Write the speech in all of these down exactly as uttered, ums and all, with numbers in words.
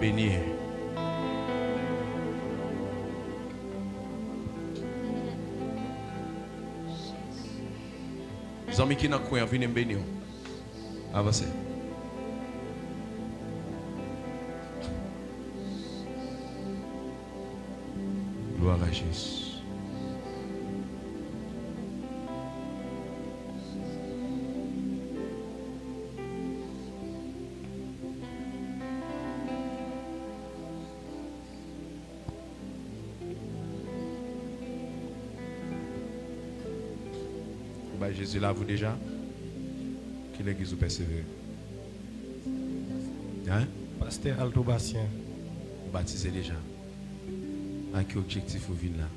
Beni. Zanmi ki nan kwen an, vini m beni w. Avanse. Gloire à Jésus. Ou bay Jezi lavi w deja? Ki legliz ou pèsevere? Hein? Pastè Alto Bastien. Ou batize deja? Ak ki objektif ou vin la?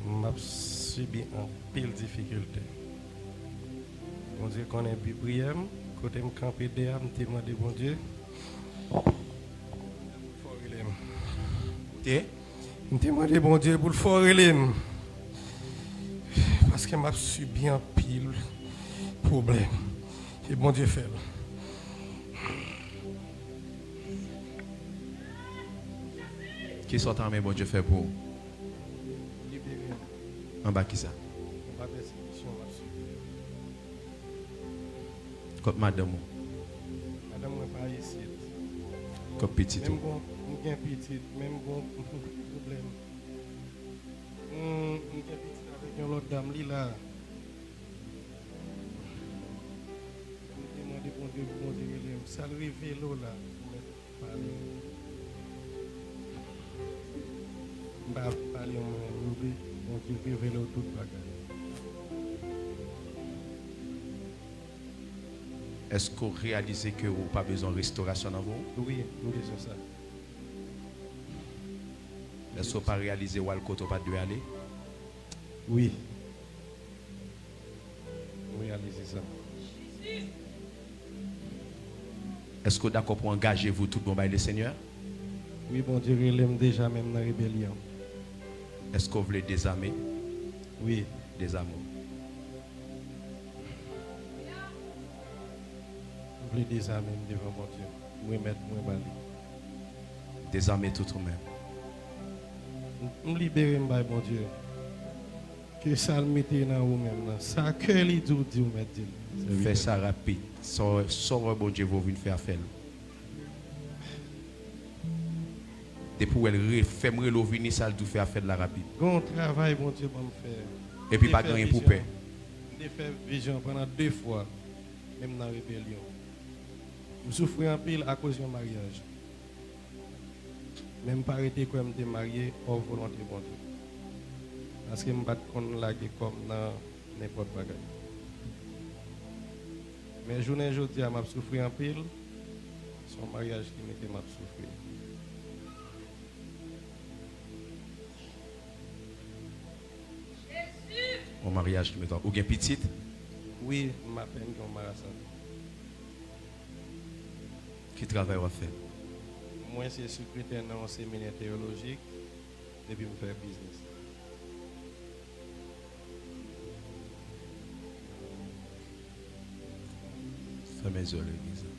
M ap sibi anpil difikilte. Bondye konnen bi priyè m. Kote m kanpe de a, m te mande Bondye pou l fè w rele m. Ou te? M te mande Bondye pou l fè w rele m. Paske m ap sibi anpil pwoblèm. E Bondye fè l. Kisa w ta renmen Bondye fè pou ou? Libere m. Anba kisa? Anba pèsekisyon m ap sibi. Kot madanm ou? Madanm mwen pa isit. Kot pitit ou? Men m gon, m gen pitit, men m gon pwoblèm. M, m gen pitit avèk yon lòt dam, li la. M te mande Bondye pou Bondye rele m. Sa l revele w la, ou mèt pale. M pa pale mwen, m vle Bondye revele w tout bagay. Èske w reyalize ke ou pa bezwen restorasyon nan vi w? Wi, m bezwen sa. Èske w pa reyalize w al kote w pa t dwe ale? Wi. M reyalize sa. Èske w dakò pou angaje vi w tout bon bay Lesenyè? Wi, Bondye rele m deja, men m nan rebelyon. Èske w vle dezame? Wi. Dezame w. M vle dezame m devan Bondye. M remèt mwen ba li. Dezame tout ou menm. M, m libere m bay Bondye. Ke sa l mete nan ou menm nan. Sa kè li di w, di w mèt di l. Fè sa rapid. Sa w, sa w wè Bondye voye w vin fè a, fè l. Depi w wè l re-, fè m rele w vini, sa l di w fè a, fè l la rapid. Gen yon travay Bondye ban m fè. Epi pa gen anyen pou pè. M te fè vizyon pandan de fwa, men m nan rebelyon. M soufri anpil akoz yon maryaj. Men m pa rete kwè m te marye hors volonté Bondye. Paske m pa t konn lage kò m nan nenpòt bagay. Men jounen jodi a, m ap soufri anpil. Se yon maryaj ki mete m ap soufri. Yon maryaj ki mete w ap, ou gen pitit? Wi, m apèn gen yon marasa. Ki travay w ap fè? Mwen se sekretè nan yon seminè teyolojik, epi m fè biznis. Fèmen zye w legliz la.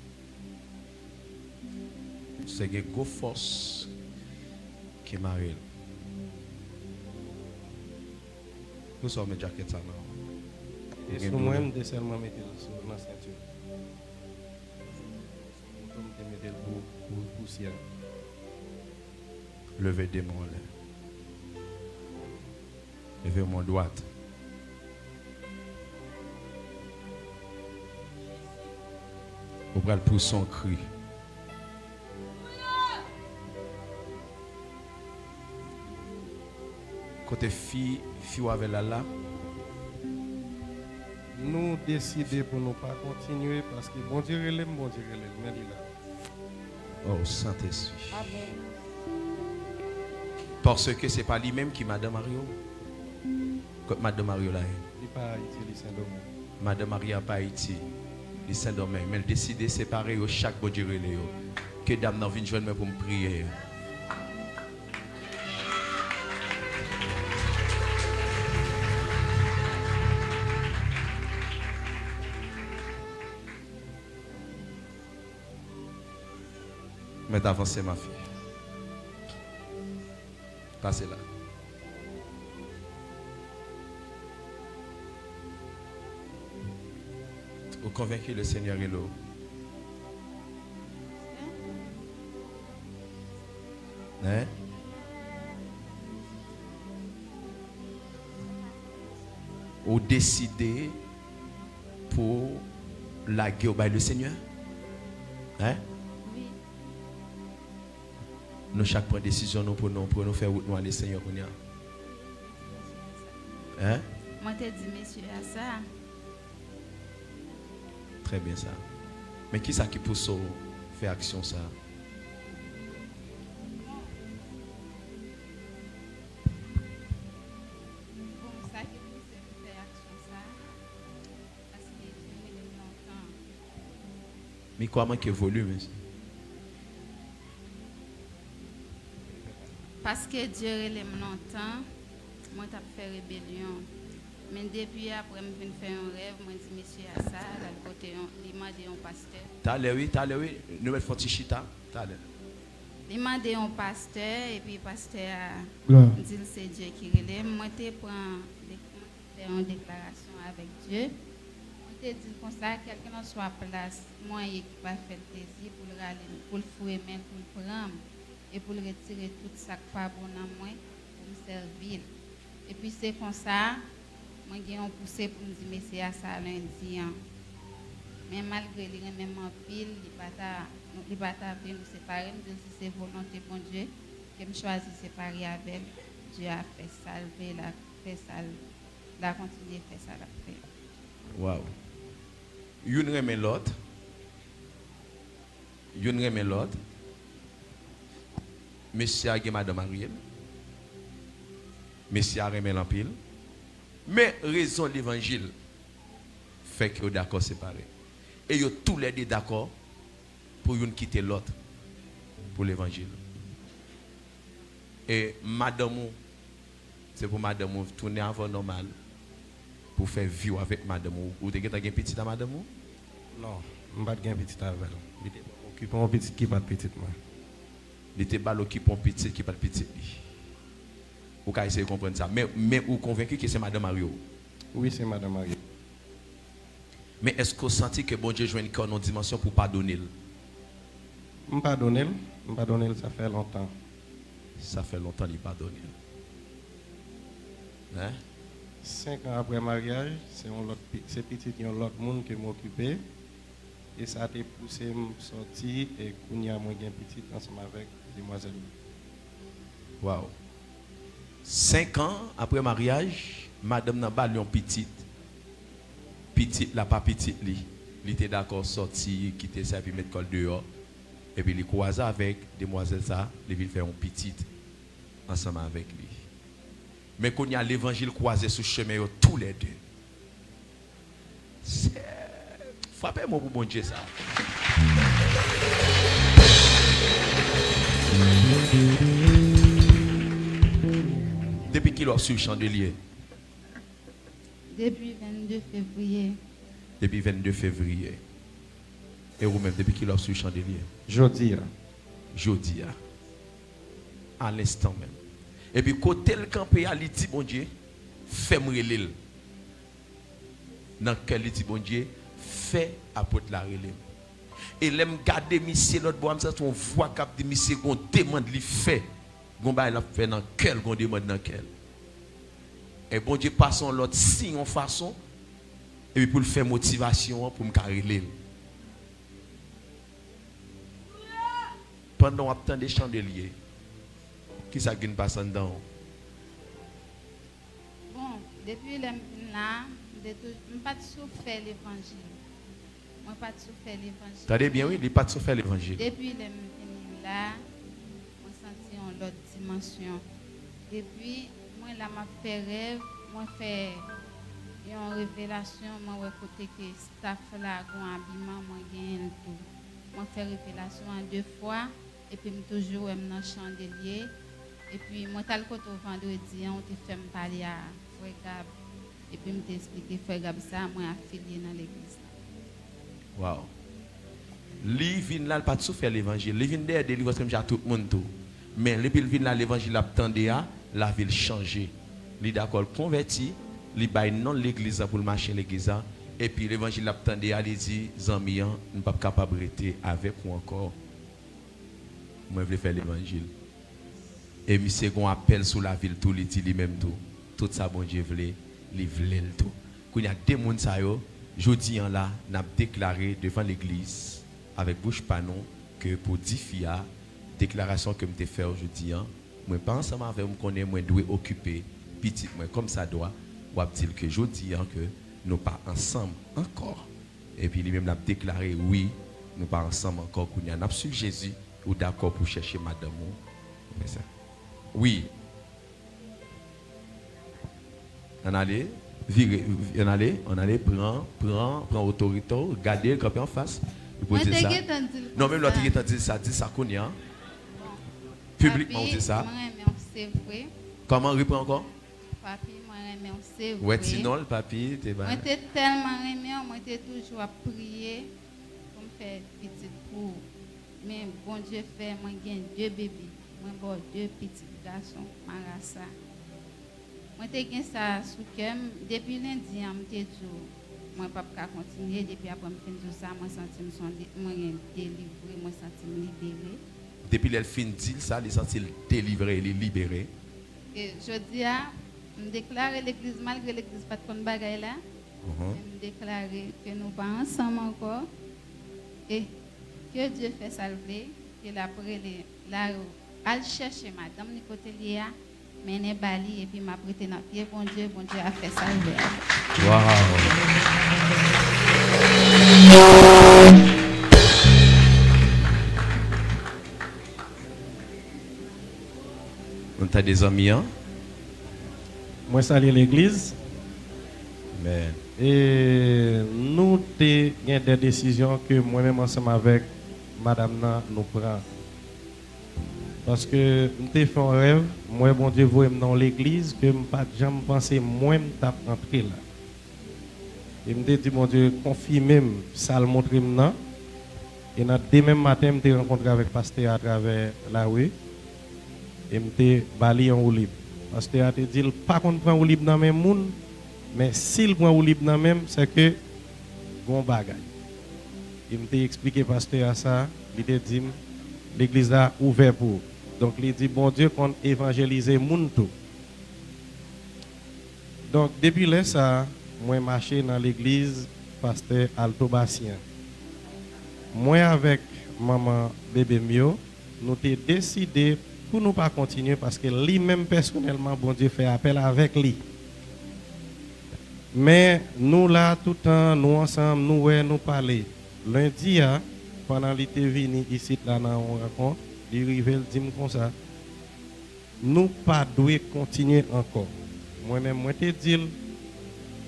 Se gen gwo fòs ki mare l. Poukisa w met jakèt sa nan ou? Ou gen doulè? E sou mwen, m te sèlman mete l sou, nan senti m. Sou mouton, m te mete l pou, pou pousyè. Leve de men w anlè. Leve men w dwat. Ou pral pouse yon kri. Kote fi, fi w avè l la la? Nou deside pou nou pa kontinye, paske Bondye rele m, Bondye rele l, men li la. Oh, Sentespri. Amèn. Paske se pa li menm ki madan mari w. Kot madan mari w la ye? Li pa Ayiti, li Sendomeng. Madan mari a pa Ayiti, li Sendomeng. Men l deside separe yo chak, Bondye rele yo. Ke dam nan vin jwenn mwen pou m priye. Mèt avanse, ma fille. Pase la. Ou konvenki Lesenyè rele w? Hein? Ou deside pou lage w bay Lesenyè? Hein? Wi. Nou chak pran desizyon nou pou nou, pou nou fè wout nou a Lesenyè kounye a. Hein? Mwen te di mesye a sa. Trè byen sa. Men kisa ki pouse w fè aksyon sa? Bon, sa ki pouse m fè aksyon sa, paske Dye rele m lontan. Mikwo a manke volim, mesye. Paske Dye rele m lontan, mwen t ap fè rebelyon. Men depi apre m vin fè yon rèv, mwen di mesye a sa, l al kote yon, li mande yon pastè. Talè wi, talè wi, nou mèt fè yon ti chita, talè. Li mande yon pastè, epi pastè a di l se Dye ki rele m. Mwen te pran, mwen te fè yon deklarasyon avèk Dye. Mwen te di l konsa, kèlkelanswa plas mwen ye ki pa fè l plezi, pou l rale m, pou l foure men l, pou l pran m, e pou l retire tout sa k pa bon nan mwen, pou m sèvi l. Epi se konsa, mwen gen yon pouse pou m di mesye a sa lendi an. Men malgre li renmen m anpil, li pa ta, li pa ta vle nou separe. M di l si se volonte Bondye ke m chwazi separe avè l, Dye a fè sa l vle, l a fè sa l, l a kontinye fè sa l ap fè. Waw. Youn renmen lòt. Youn renmen lòt. Mesye a gen madanm marye l. Mesye a renmen l anpil. Men rezon levanjil fè ke yo dakò separe. E yo toulède dakò pou youn kite lòt pou levanjil. E madanm ou, se pou madanm ou tounen avè w nòmal, pou w fè vi w avèk madanm ou. Ou te gentan gen pitit a madanm ou? Non, m pa t gen pitit avè l. Li te okipe yon pitit ki pa t pitit mwen. Li te ba l okipe yon pitit ki pa t pitit li. Ou ka eseye konprann sa. Men, men ou konvenki ke se madanm marye w? Wi, se madanm marye. Men èske w santi ke Bondye jwenn kè w nan yon dimansyon pou w padone l? M padone l. M padone l, sa fè lontan. Sa fè lontan li padone l. Hein? Senk an apre maryaj, se yon lòt pi-, se pitit yon lòt moun ke m okipe. E sa te pouse m sòti, e kounye a mwen gen pitit ansanm avèk demwazèl la. Waw. Senk an apre maryaj, madanm nan ba l yon pitit. Pitit la pa pitit li. Li te dakò sòti, kite sa, epi met kò l deyò. Epi li kwaze avèk demwazèl sa, li vin fè yon pitit ansanm avèk li. Men kounye a, levanjil kwaze sou chemen yo toulède. Se, frape men w pou Bondye sa. Depi kilè w ap swiv Chandelier? Depi vennde fevriye. Depi vennde fevriye. E ou menm, depi kilè w ap swiv Chandelier? Jodi a. Jodi a. A lenstan menm. Epi kote l kanpe a, li di Bondye, fè m rele l. Nan kè l, li di Bondye, fè apot la rele m. E lè m gade misye lòt bò a, m santi yon vwa k ap di misye gon demann li fè. Gon bagay l ap fè nan kè l, gon demann nan kè l. E Bondye pase yon lòt siy, yon fason, epi pou l fè motivasyon an pou m ka rele l. Pandan w ap tande Chandelier, kisa k vin pase anndan w? Bon, depi lè m vin la, m te tou-, m pa t sou fè levanjil. Mwen pa t sou fè levanjil. Tande byen, wi, li pa t sou fè levanjil. Depi lè m vini la, mwen santi yon lòt dimansyon. Epi, mwen la, m ap fè rèv, mwen fè yon revelasyon, mwen wè kote ke staff la gon abiman, mwen genyen l tou. Mwen fè revelasyon an de fwa, epi m toujou wè m nan Chandelier. Epi mwen t al kote w vandredi an, ou te fè m pale a frè Gab. Epi m te esplike frè Gab sa, mwen afilye nan legliz la. Waw. Li vin la, li pa t sou fè levanjil. Li vin dèyè delivrans menm jan ak tout moun tou. Men, depi l vin la, levanjil l ap tande a, lavi l chanje. Li dakò l konvèti, li bay non legliz la pou l mache legliz la. Epi levanjil l ap tande a, li di, zanmi an, m p ap kapab rete avèk ou ankò. Mwen vle fè levanjil. E misye gon apèl sou lavi l tou, li di li menm tou, tout sa Bondye vle, li vle l tou. Kounye a, de moun sa yo, jodi an la, n ap deklare devan legliz, avèk bouch pa nou, ke pou di fi a, deklarasyon ke m te fè w jodi an, mwen pa ansanm avè w, m konnen mwen dwe okipe pitit mwen kòmsadwa, w ap di l ke jodi an ke nou pa ansanm ankò. Epi li menm l ap deklare, wi, nou pa ansanm ankò kounye a, n ap swiv Jezi, ou dakò pou chèche madanm ou, ou fè sa. Wi. Ann ale, vire, ann ale, ann ale, pran, pran, pran otorite w, gade l, kanpe anfas, li pou di l sa. Mwen te gentan di l konsa. Non, menm lè w te gentan di l sa, di sa kounye a. Piblikman, ou di sa. Papi, mwen renmen w, se vre. Kòman? Repran ankò. Papi, mwen renmen w, se vre. Wè ti non l, papi, te ba. Mwen te tèlman renmen w, mwen te toujou ap priye pou m fè pitit pou ou. Men Bondye fè mwen gen de bebe. Mwen ba w de pitit gason, marasa. Mwen te gen sa sou kè m. Depi lendi an, m te di w, mwen p ap ka kontinye. Depi apre m fin di w sa, mwen santi m se yon de-, mwen gen delivre, mwen santi m libere. Depi lè l fin di l sa, li santi l delivre, li libere. E jodi a, m deklare legliz, malgre legliz pa t konn bagay la, mhm, men m deklare ke nou pa ansanm ankò, e ke Dye fè sa l vle, ke l ap rele Larou al chèche madanm li kote l ye a, mennen ba li, epi m ap rete nan pye Bondye, Bondye a fè sa l vle avè l. Wow! Nou tande zanmi an? Mwen salye legliz. Amen. E nou te gen de desizyon ke mwen menm ansanm avèk madanm nan nou pran. Paske m te fè yon rèv, m wè Bondye voye m nan yon legliz ke m pa t janm panse mwen m t ap antre la. E m te di Bondye konfime m sa l montre m nan. E nan demen maten, m te rankontre avèk pastè a atravè lari. E m te ba li yon woulib. Pastè a te di l pa konn pran woulib nan men moun, men si l pran woulib nan men m, sèke gon bagay. E m te eksplike pastè a sa, li te di m, legliz la ouvè pou ou. Donk, li di Bondye konn evanjelize moun tou. Donk, depi lè sa a, mwen mache nan legliz pastè Alto Basyen. Mwen avèk manman bebe m yo, nou te deside pou nou pa kontinye paske li menm pèsonèlman, Bondye fè apèl avèk li. Men nou la toutan, nou ansanm, nou wè, nou pale. Lendi a, pandan li te vini isit la nan yon rankont, li rive, l di m konsa, nou pa dwe kontinye ankò. Mwen menm, mwen te di l,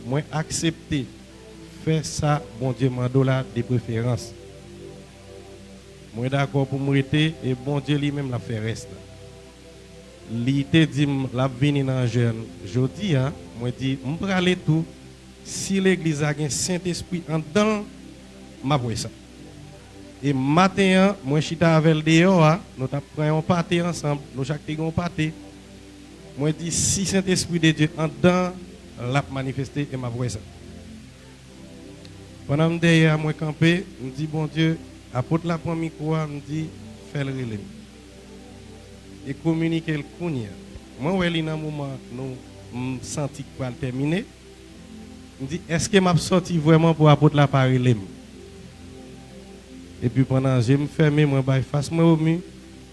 mwen aksepte, fè sa Bondye mande w la de preferans. Mwen dakò pou m rete e Bondye li menm l ap fè rès la. Li te di m l ap vini nan jèn jodi a, mwen di m prale tou. Si legliz la gen Sentespri anndan l, m ap wè sa. E maten an, mwen chita avè l deyò a, nou t ap pran yon pate ansanm, nou chak te gen yon pate. Mwen di, si Sentespri de Dye anndan, l ap manifeste e m ap wè sa. Pandan m dèyè a, mwen kanpe, m di Bondye, apot la pran mikwo a, m di, fè l rele m. E kominike l kounye a. Mwen wè li nan moman nou, m santi k pral tèmine. M di, èske m ap sòti vrèman pou apot la pa rele m? Epi pandan je m fèmen, mwen bay fas mwen o mi,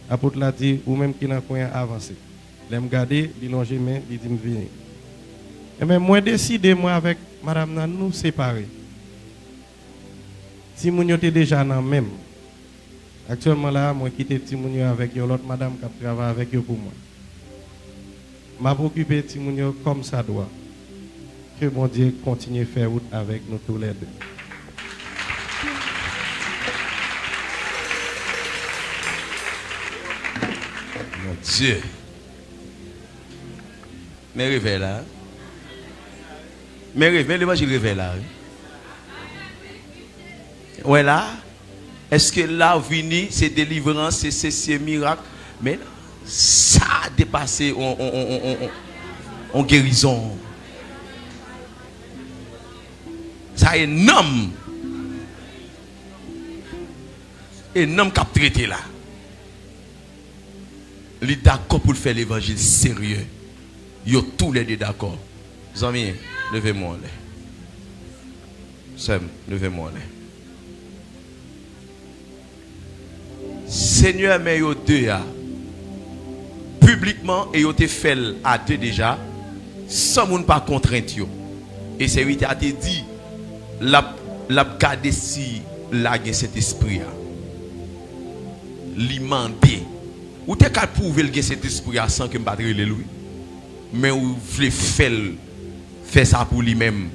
apot la di, ou menm ki nan kwen an, avanse. Lè m gade, li lonje men, li di m vini. Enben, mwen deside, mwen avèk madanm nan, nou separe. Timoun yo te deja nan men m. Aktyèlman la a, mwen kite timoun yo avèk yon lòt madanm k ap travay avèk yo pou mwen. M ap okipe timoun yo kòmsadwa. Ke Bondye kontinye fè wout avèk nou toulède. Mon Dieu. Men revèy la. Men revèy, men levanjil revèy la, wi. Wè la. Èske la vini, se delivrans, se, se, se mirak? Men sa depase on, on, on gerizon. Sa e nanm. E nanm k ap trete la. Li dakò pou l fè levanjil serye. Yo toulède dakò. Zanmi, leve men w anlè. Sè m, leve men w anlè. Senyè, men yo de a, piblikman, e yo te fè l a de deja, san moun pa kontrent yo. E sèvitè a te di, l ap, l ap gade si la gen Sentespri a. Li mande. Ou te ka pwouve l gen Sentespri a san ke m pa t rele l, wi. Men ou vle fè l fè sa pou li menm.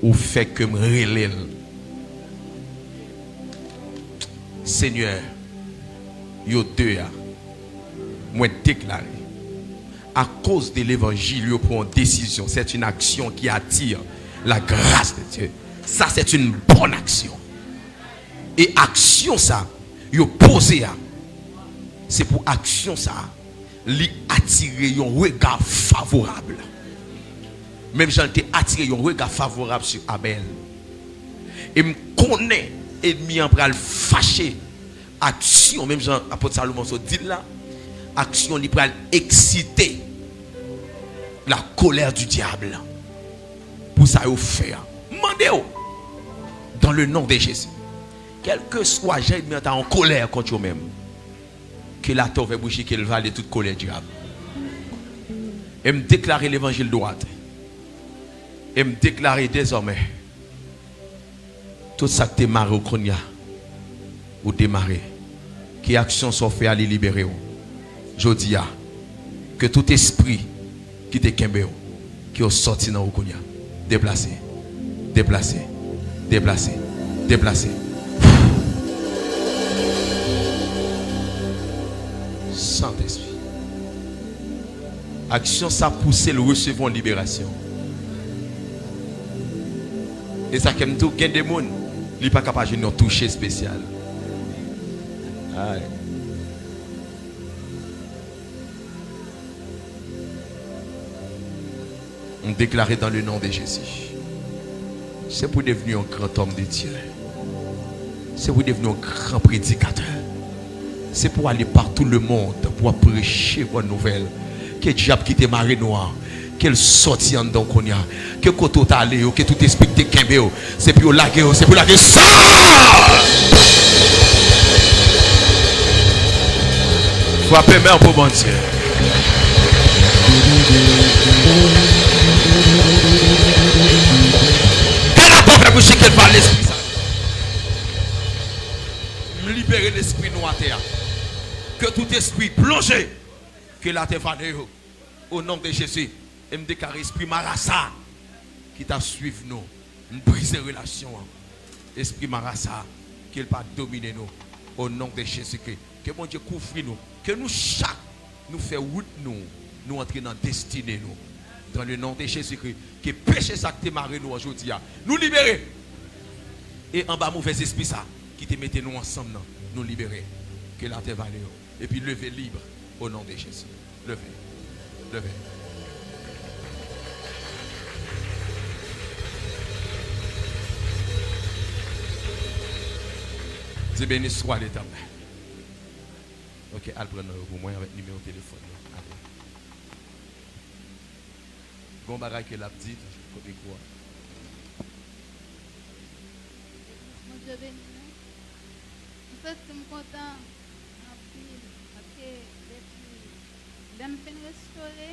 Ou fè ke m rele l. Senyè, yo de a, mwen deklare, akoz de levanjil, yo pran yon desizyon. C'est une action qui attire la grâce de Dieu. Ça, c'est une bonne action. E aksyon sa yo poze a, se pou aksyon sa li atire yon rega favorab. Menm jan l te atire yon rega favorab sou Abèl. E m konnen ènmi an pral fache. Aksyon, menm jan apot Salomon sot di l la, aksyon li pral eksite la colère du diable pou sa yo fè a. Mande yo, dans le nom de Jésus. Kèlkeswa jan ènmi an ta an kolè kont yo menm, ke latè ouvè bouch li, ke l vale tout kolè dyab. E m deklare levanjil dwat. E m deklare dezòmè, tout sa k te mare w kounye a, ou demare. Ke aksyon sa w fè a, li libere w. Jodi a, ke tout espri ki te kenbe w, ke yo sòti nan ou kounye a. Deplase, deplase, deplase, deplase. Sentespri. Aksyon sa pouse l resevwa yon liberasyon. E sa ke m di w, gen de moun, li pa ka pa jwenn yon touche espesyal. Ay. M deklare dans le nom de Jésus. Se pou devni yon gran òm de Dye. Se pou devni yon gran predikatè. Se pou ale partout le monde pou w ap preche bòn nouvèl. Ke dyab ki te mare nou an, ke l sòti anndan w kounye a. Ke kote w t ale yo, ke tout espri ki te kenbe w, se pou yo lage yo, se pou lage sa! Frape men pou Bondye. Gade la pòv la bouch ke l pa lespri sa. M libere lespri nou atè a. Ke tout espri plonje. Ke latè vale yo. O non de Jezi. E m deklare espri marasa ki t ap swiv nou. M brize relasyon an. Espri marasa, ke l pa domine nou. O non de Jezikri. Ke Bondye kouvri nou. Ke nou chak, nou fè wout nou. Nou antre nan destine nou. Dans le nom de Jésus-Christ. Ke peche sa k te mare nou an jodi a, nou libere. E anba movèz espri sa ki te mete nou ansanm nan, nou libere. Ke latè vale yo. Epi leve lib. O non de Jezi. Leve. Leve. Di, beni swa Letènèl. Ok, al pran non yo pou mwen avèk nimewo telefòn yo. Ale. Gon bagay ke l ap di, kot mikwo a? Bondye beni nou. M santi m kontan anpil, paske depi lè m fin restore,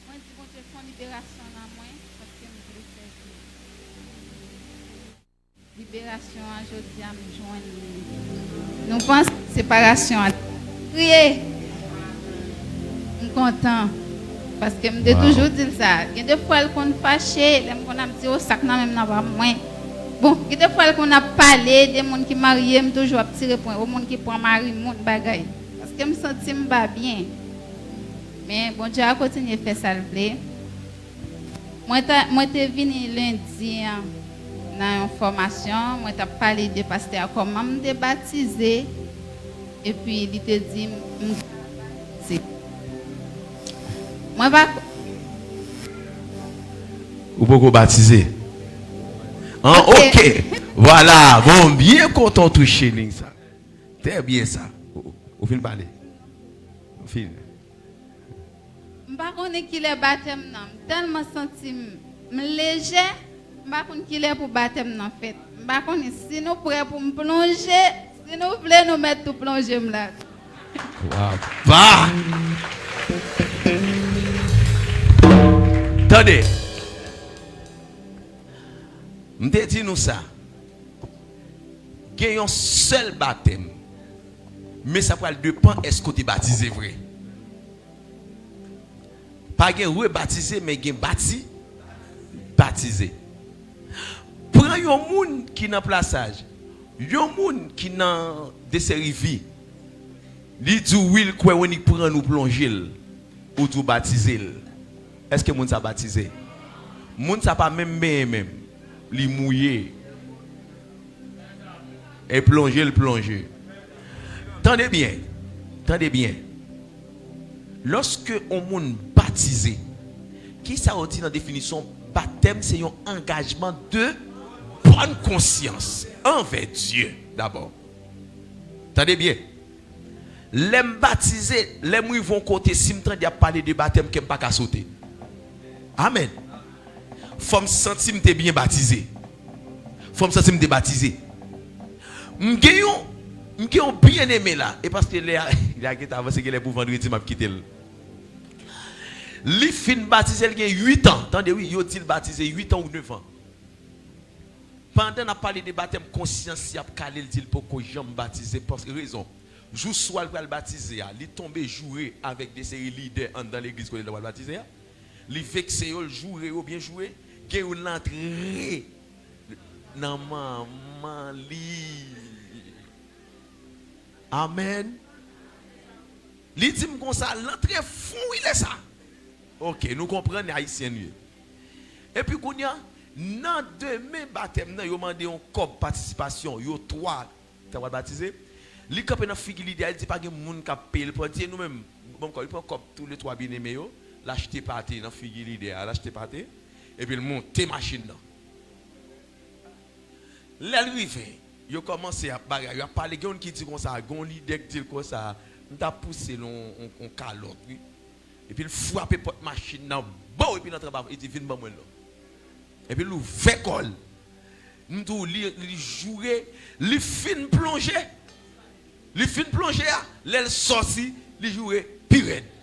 mwen di Bondye fè yon liberasyon nan mwen, paske m vle sèvi. Liberasyon an, jodi a, m jwenn li. Nou panse separasyon an kriye. M kontan. Paske m te toujou di l sa. Gen de fwa l konn fache, lè m konn ap di, "O, sa k nan men m nan pa mwen." Bon, gen de fwa l konn ap pale de moun ki marye, m toujou ap tire pwen. O, moun ki pran mari moun, bagay. Paske m santi m pa byen. Men Bondye a kontinye fè sa l vle. Mwen ta, mwen te vini lendi an, nan yon fòmasyon, mwen t ap pale de pastè a kòman m te batize, epi li te di m, m ka batize. Mwen pa. Ou poko batize? An, ok. Ok. Vwala, bon, m byen kontan w touche liy sa. Trè byen sa. Ou, ou fin pale. Ou fin. M pa konnen kilè batèm nan. M tèlman santi m, m lejè, m pa konn kilè pou batèm nan fèt. M pa konnen si nou prè pou m plonje, si nou vle nou mèt tou plonje m la. Papa! Tande. M te di nou sa. Gen yon sèl batèm. Men sa pral depann èske w te batize vre. Pa gen rebatize, men gen bati, batize. Pran yon moun ki nan plasaj, yon moun ki nan Deserivi, li di w wi, l kwè w annik pran l ou plonje l, ou di w batize l. Èske moun sa batize? Moun sa pa menm benyen menm, li mouye. E plonje, l plonje. Tande byen. Tande byen. Lòske yon moun batize, kisa yo di nan definisyon batèm? Se yon angajman de bòn konsyans anvè Dye dabò. Tande byen. Lè m batize, lè m rive yon kote, si m tande y ap pale de batèm, kè m pa ka sote. Amèn. Fò m santi m te byen batize. Fò m santi m te batize. M gen yon, m gen yon byeneme la. E paske lè a, lè a gentan avanse, genlè pou vandredi m ap kite l. Li fin batize, l gen uit an. Tande wi, yo di l batize uit an ou nèf an. Pandan n ap pale de batèm konsyans, y ap kale l, di l poko janm batize. Paske rezon, jou swa l pral batize a, li tonbe joure avèk de seri lidè anndan legliz kote l pral batize a. Li vekse yo, l joure yo byen joure. Gen youn l antre nan manman li. Amèn. Li di m konsa, l antre fon wi lè sa. Ok, nou konprann, ayisyen nou ye. Epi kounye a, nan demen batèm nan, yo mande yon kòb patisipasyon, yo twa ta pral batize. Li kanpe nan figi lidè a, li di pa gen moun k ap peye. Li pran, di nou menm, ban m kòb. Li pran kòb tou le twa byeneme yo, l achte pate nan figi lidè a, l achte pate, epi l monte machin nan. Lè l rive, yo kòmanse ap bagay, yo ap pale, gen youn ki di konsa, gen yon lidè k di l konsa, m ta pouse l yon, yon, yon kalòt, wi. Epi l frape pòt machin nan, bow, epi l antre anba, li di, vin ban mwen l non. Epi l ouvè kò l. M di w, li, li joure, li fin plonje. Li fin plonje a, lè l sòti, li joure pi rèd.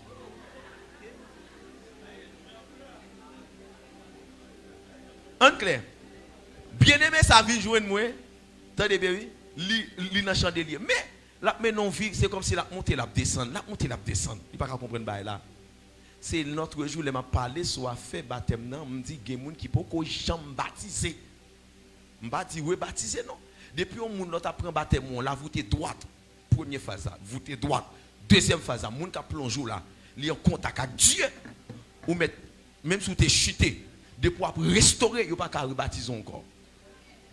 Ann klè. Byeneme sa vin jwenn mwen, tande byen wi, li, li nan chandelye. Men, l ap mennen yon vi, se kòmsi l ap monte, l ap desann, l ap monte, l ap desann. Li pa ka konprann bagay la. Se lòt jou, lè m ap pale sou afè batèm nan, m di gen moun ki poko janm batize. M pa di rebatize non. Depi yon moun lòt ap pran batèm ou, l ap voute dwat. Premye faz la, voute dwat. Dezyèm faz la, moun k ap plonje w la, li an kontak ak Dye. Ou mèt, menm si w te chite, depi w ap restore, yo pa ka rebatize w ankò.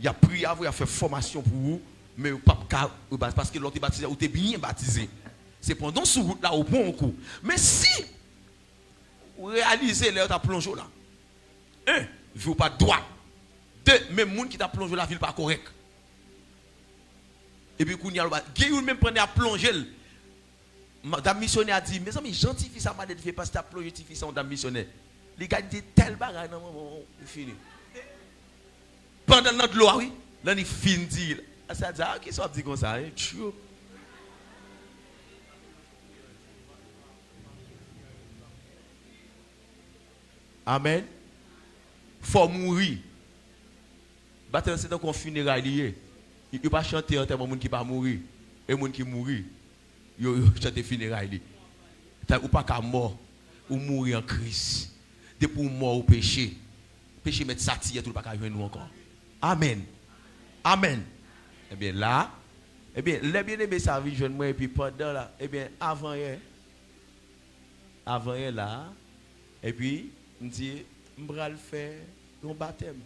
Y ap priye avè w, y ap fè fòmasyon pou ou, men yo p ap ka rebatize, paske lè w te batize, ou te byen batize. Se pandan w sou wout la, ou pran yon kou. Men si ou reyalize lè yo t ap plonje w la, en, vi w pa t dwat. De, menm moun ki t ap plonje w la, vi l pa kòrèk. Epi kounye a, gen youn menm pandan y ap plonje l. Madanm misyonè a di, mezanmi, jan tifi sa malelve, pastè ap plonje tifi sa, yon dam misyonè. Li gade tèl bagay nan manman w, li fini. Pandan l nan dlo a, wi, lè li fin di, sa di, a, kisa w ap di konsa, en? Tchou. Amèn. Fò w mouri. Batèm se tankou yon fineray li ye. Yo pa chante antèman moun ki pa mouri. E moun ki mouri, yo, yo chante fineray li. Sa, ou pa ka mò. Ou mouri an Kris. Depi w mò ou peche, peche mèt satiye tout, ou pa ka jwenn ou ankò. Amèn. Amèn. Ebyen, la, ebyen, lè byeneme sa vin jwenn mwen, epi pandan la, ebyen, avan yè, avan yè la, epi m di, m pral fè yon batèm.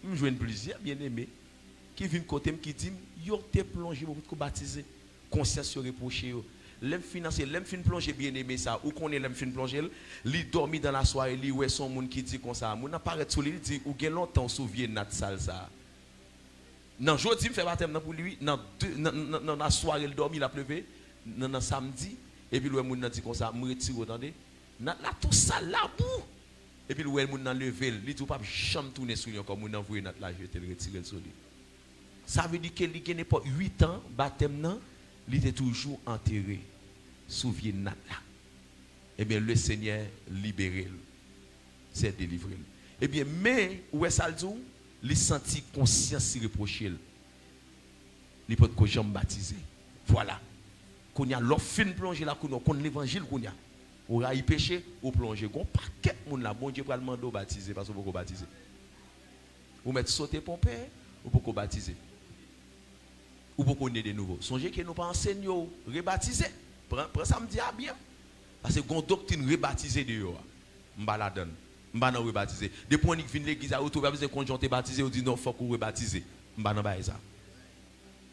M jwenn plizyè byeneme ki vin kote m, ki di m, yo te plonje m, yo potko batize. Konsyans yo repwoche yo. Lè m fin anse, lè m fin plonje byeneme sa, ou konnen lè m fin plonje l, li dòmi dan lasware, li wè se yon moun ki di konsa, moun nan parèt sou li, li di, ou gen lontan w sou vye nat sal sa. Nan jodi m fè batèm nan pou li, wi, nan de, nan, nan, nan lasware l dòmi, l ap leve, nan, nan samdi, epi l wè moun nan di konsa, m retire w tande, nat la tou sal labou. Epi l wè moun nan leve l, li di, ou p ap janm tounen sou li ankò, moun nan voye nat la jete l, retire l sou li. Sa vle di ke li gen nenpòt uit an batèm nan, li te toujou antere sou vye nat la. Ebyen, Lesenyè libere l, Sè delivre l. Ebyen, men, ou wè sa l di w? Li santi konsyans li repwoche l. Li potko janm batize. Vwala. Kounye a, lè w fin plonje la, kounye a, w konn levanjil kounye a. Ou rayi peche, ou plonje. Gon pakèt moun la, Bondye pral mande w batize, paske w poko batize. Ou mèt sote ponpe, ou poko batize. Ou poko ne de nouvo. Sonje ke nou pa ansenye w rebatize. Pran, pran sa m di a byen. Paske gon doktrin rebatize deyò a. M pa ladann. M pa nan rebatize. Depi w annik vin legliz la, ou tou pa bezwen konn jan w te batize, ou di non, fòk ou rebatize. M pa nan bagay sa.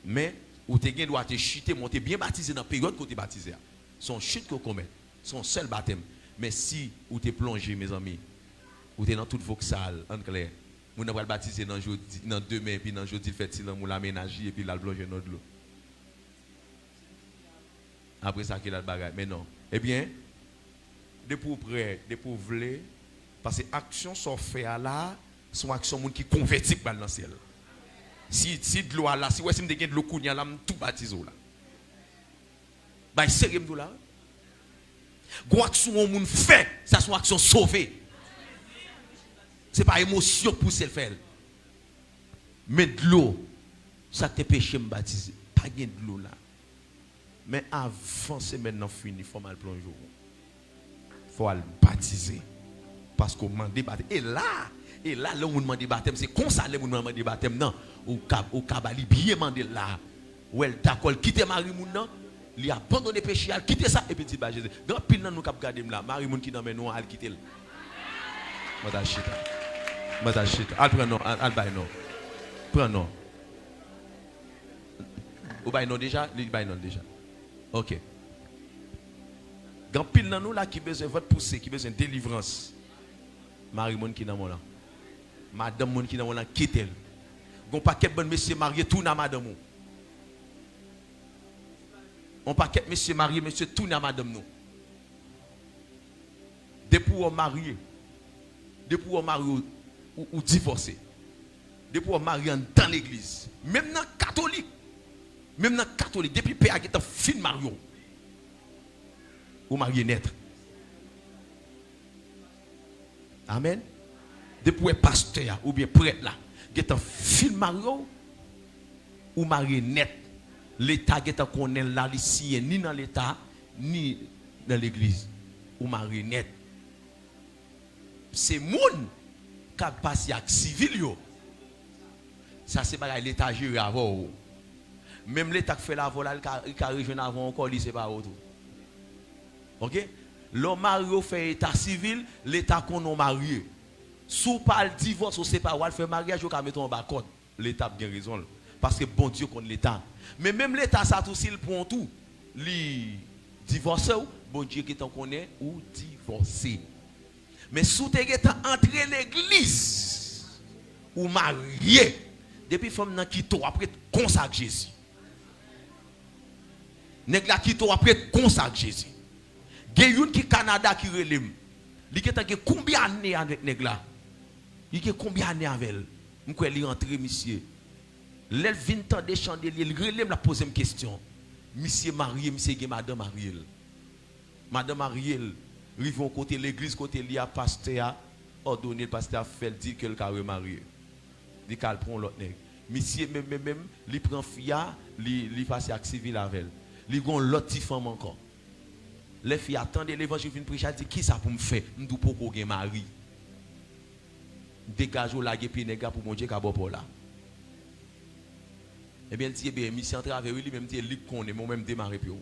Men, ou te gen dwa te chite, men w te byen batize nan peryòd ke w te batize a. Se yon chit ke w komèt. Se yon sèl batèm. Men si ou te plonje, mezanmi, ou te nan tout voksal, ann klè. Moun nan pral batize nan jodi, nan demen, epi nan jodi, l fè ti lanmou, l a mennaj li, epi l al plonje nan dlo. Apre sa, ki lòt bagay? Men non. Ebyen, depi w prè, depi w vle, paske aksyon sa w fè a la, se yon aksyon moun ki konvèti k pral nan syèl. Si, si dlo a la, si w wè si m te gen dlo kounye a la, m tou batize w la. Bay serye m di w la. Gon aksyon yon moun fè, sa se yon aksyon sove. Se pa emosyon k pouse l fè l. Men dlo, sa k te peche m batize. Pa gen dlo la. Men avan semèn nan fini, fò m al plonje w. Fò w al batize. Paske w mande batèm. E la, e la, lè yon moun mande batèm, se konsa lè moun nan mande batèm nan, ou ka, ou ka ba li byen mande l la. Ou wè l dakò, l kite mari moun nan, li abandone peche a, l kite sa, epi l di l ba Jezi. Gen anpil nan nou k ap gade m la, mari moun ki nan men nou an, al kite l. Mwen ta chita. Mwen ta chita. Al pran non, al, al bay non. Pran non. Ou bay non deja? Li bay non deja. Ok. Gen anpil nan nou la ki bezwen vant pouse, ki bezwen delivrans. Mari moun ki nan men w lan. Madanm moun ki nan men w lan, kite l. Gon pakèt bann mesye marye, tounen a madanm ou. On pakèt mesye marye, mesye tounen a madanm nou. Depi w marye, depi w marye, ou, ou, ou divòse. Depi w marye anndan legliz. Menm nan katolik. Menm nan katolik, depi pè a gentan fin marye w, ou marye nèt. Amèn. Depi w wè pastè a oubyen prèt la gentan fin marye w, ou marye nèt. Leta gentan konnen l la, li siyen ni nan leta, ni nan legliz. Ou marye nèt. Se moun k ap pase ak sivil yo. Sa se bagay leta jere avè w. Menm leta k fè l avè w la, li ka, li ka rejwenn avè w ankò, li separe w tou. Ok? Lè w marye, w fè eta sivil, leta konnen w marye. Si w pa al divòse, w separe, w al fè maryaj, yo ka mete w anba kòd. Leta ap gen rezon l. Paske Bondye konn leta. Men menm leta sa tou, si l pran w tou, li divòse w, Bondye gentan konnen ou divòse. Men si w te gentan antre legliz, ou marye, depi fanm nan kite w, w ap ret konsa ak Jezi. Nèg la kite w, w ap ret konsa ak Jezi. Gen youn ki Kanada ki rele m. Li gentan gen konbyen ane avèk nèg la? Li gen konbyen ane avè l? M kwè li rantre, misye. Lè l vin tande chandelye, li rele m, l ap poze m kesyon. Misye marye, misye gen madan marye l. Madan marye l, rive yon kote legliz kote li a, pastè a òdone l, pastè a fè l di ke l ka remarye. Li ka al pran yon lòt nèg. Misye menm, menm, menm, li pran fi a, li, li pase ak sivil avè l. Li gen yon lòt ti fanm ankò. Lè fi a tande levanjil, vin preche, a di, kisa pou m fè? M di w poko gen mari. Degaje w, lage pye nèg la pou Bondye ka ba w pa w la. Ebyen, l di, ebyen, misye antrave wi, li menm di, li k konnen, men w menm demare pye w.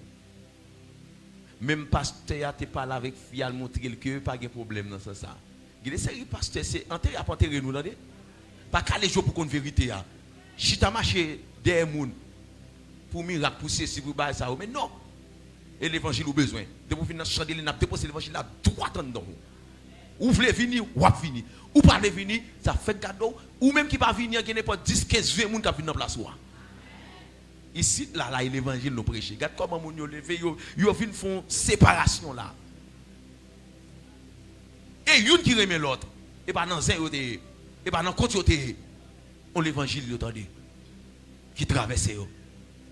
Menm pastè a te pale avèk fi a, l montre l ke pa gen pwoblèm nan sans sa. Gen de seri pastè, se antere y ap antere nou, tande. Pa kale je w pou konn verite a. Chita mache dèyè moun pou mirak, pou sesi, pou bagay sa yo. Men non! E levanjil ou bezwen. Depi w fin nan chandeliye, n ap depoze levanjil la dwat anndan w. Ou vle vini, w ap vini. Ou pa vle vini, sa fèk gade w. Ou menm ki pa vini an, gen nenpòt dis, kenz, ven moun k ap vin nan plas ou a. Isit la, la e levanjil nou preche. Gad kòman moun yo leve, yo, yo vin fè yon separasyon la. E youn ki renmen lòt. E pa nan zen yo te ye. E pa nan kont yo te ye. On levanjil yo tande. Ki travèse yo.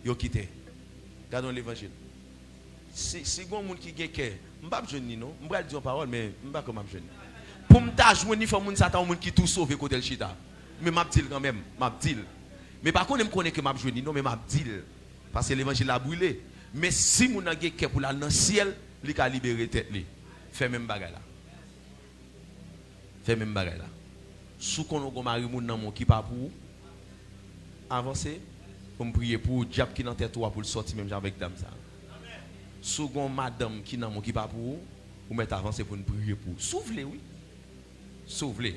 Yo kite. Gade yon levanjil. Si, si gon moun ki gen kè, m p ap jwenn li non. M pral di yon pawòl, men m pa kwè m ap jwenn li. Pou m ta jwenn li, fò moun sa ta yon moun ki tou sove kote l chita. Men m ap di l kanmenm, m ap di l. Men pa konnen m konnen ke m ap jwenn li non, men m ap di l. Paske levanjil la brile. Men si moun nan gen kè pou l al nan syèl, li ka libere tèt li. Fè menm bagay la. Fè menm bagay la. Si w konnen w gon mari moun nan men w ki pa pou ou, avanse pou m priye pou ou, dyab ki nan tèt ou a pou l sòti menm jan avèk dam sa. Si w gon madanm ki nan men w ki pa pou ou, ou mèt avanse pou n priye pou ou. Si w vle, wi. Si w vle.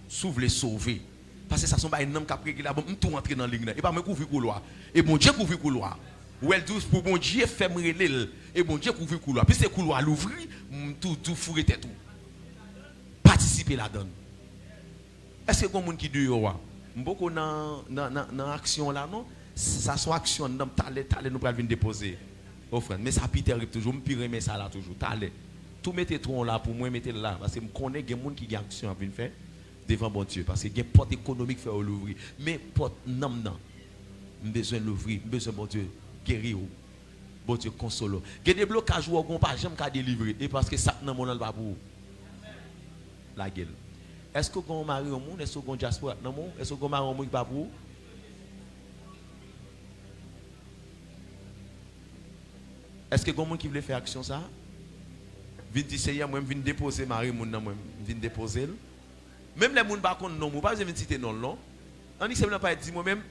Si w vle sove. Paske sa se yon bagay nanm k ap regle la. Bon, m tou antre nan liy nan. E pa mwen k ouvri koulwa. E Bondye k ouvri koulwa. Ou wè l di w pou Bondye fè m rele l. E Bondye k ouvri koulwa. Pi se koulwa louvri, m tou di w foure tèt ou. Patisipe ladan l. Èske gon moun ki deyò a? M poko nan, nan, nan, nan aksyon la non. Sa se yon aksyon anndan m, talè, talè nou pral vin depoze ofrann. Men sa pi tèrib toujou, m pi renmen sa la toujou. Talè. Tou mete twon w la pou mwen, mete l la. Paske m konnen gen moun ki gen aksyon ap vin fè devan Bondye. Paske gen pòt ekonomik fè yo louvri. Men pòt nanm nan, m bezwen louvri. M bezwen Bondye geri w. Bondye konsole w. Gen deblokaj ou wè w gen w pa janm ka delivre. E paske sa k nan men w lan l pa pou ou. Lage l. Èske w gen yon mari yon moun? Èske w gen yon dyaspora k nan men w? Èske w gen yon mari yon moun ki pa pou ou? Èske gen moun ki vle fè aksyon sa? Vin di, Seyè, mwen m vin depoze mari moun nan mwen. M vin depoze l. Menm lè moun pa konn non m, ou pa bezwen vin site non l non. Annik se m nan pa di mwen menm,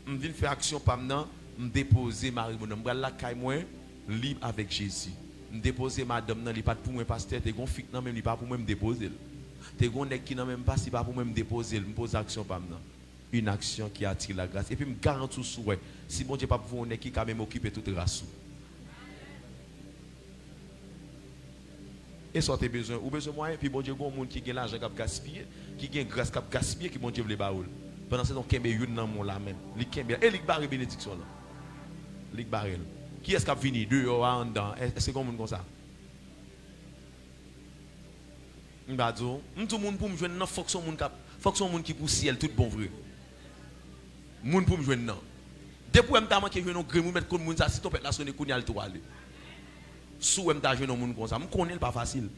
m vin fè aksyon pa m nan, m depoze mari moun nan. M pral lakay mwen, lib avèk Jezi. M depoze madanm nan, li pa t pou mwen, pastè, te gon fi k nan men m, li pa pou mwen, m depoze l. Te gon nèg ki nan men m, pas, li pa pou mwen, m depoze l, m poze aksyon pa m nan. Une action qui attire la grâce. Epi m garanti w si w wè, si Bondye p ap voye yon nèg ki ka menm okipe tout ras ou. E sa w te bezwen? Ou bezwen mwayen? Epi Bondye gen yon moun ki gen lajan k ap gaspiye, ki gen gras k ap gaspiye, ki Bondye vle ba ou l. Pandan se tan w kenbe youn nan men w la menm. Li kenbe l. E li k bare benediksyon lan. Li k bare l. Kiyès k ap vini? Deyò a, anndan an? Èske gen yon moun konsa? M pa di w. M di w moun pou m jwenn nan, fòk se yon moun k ap, fòk se yon moun ki pou syèl tout bon vre. Moun pou m jwenn nan. Depi w wè m ta manke jwenn yon grenn moun, mèt konn moun sa, si twonpèt la sone kounye a, l tou ale. Si w wè m ta jwenn yon moun konsa, m konnen l pa fasil.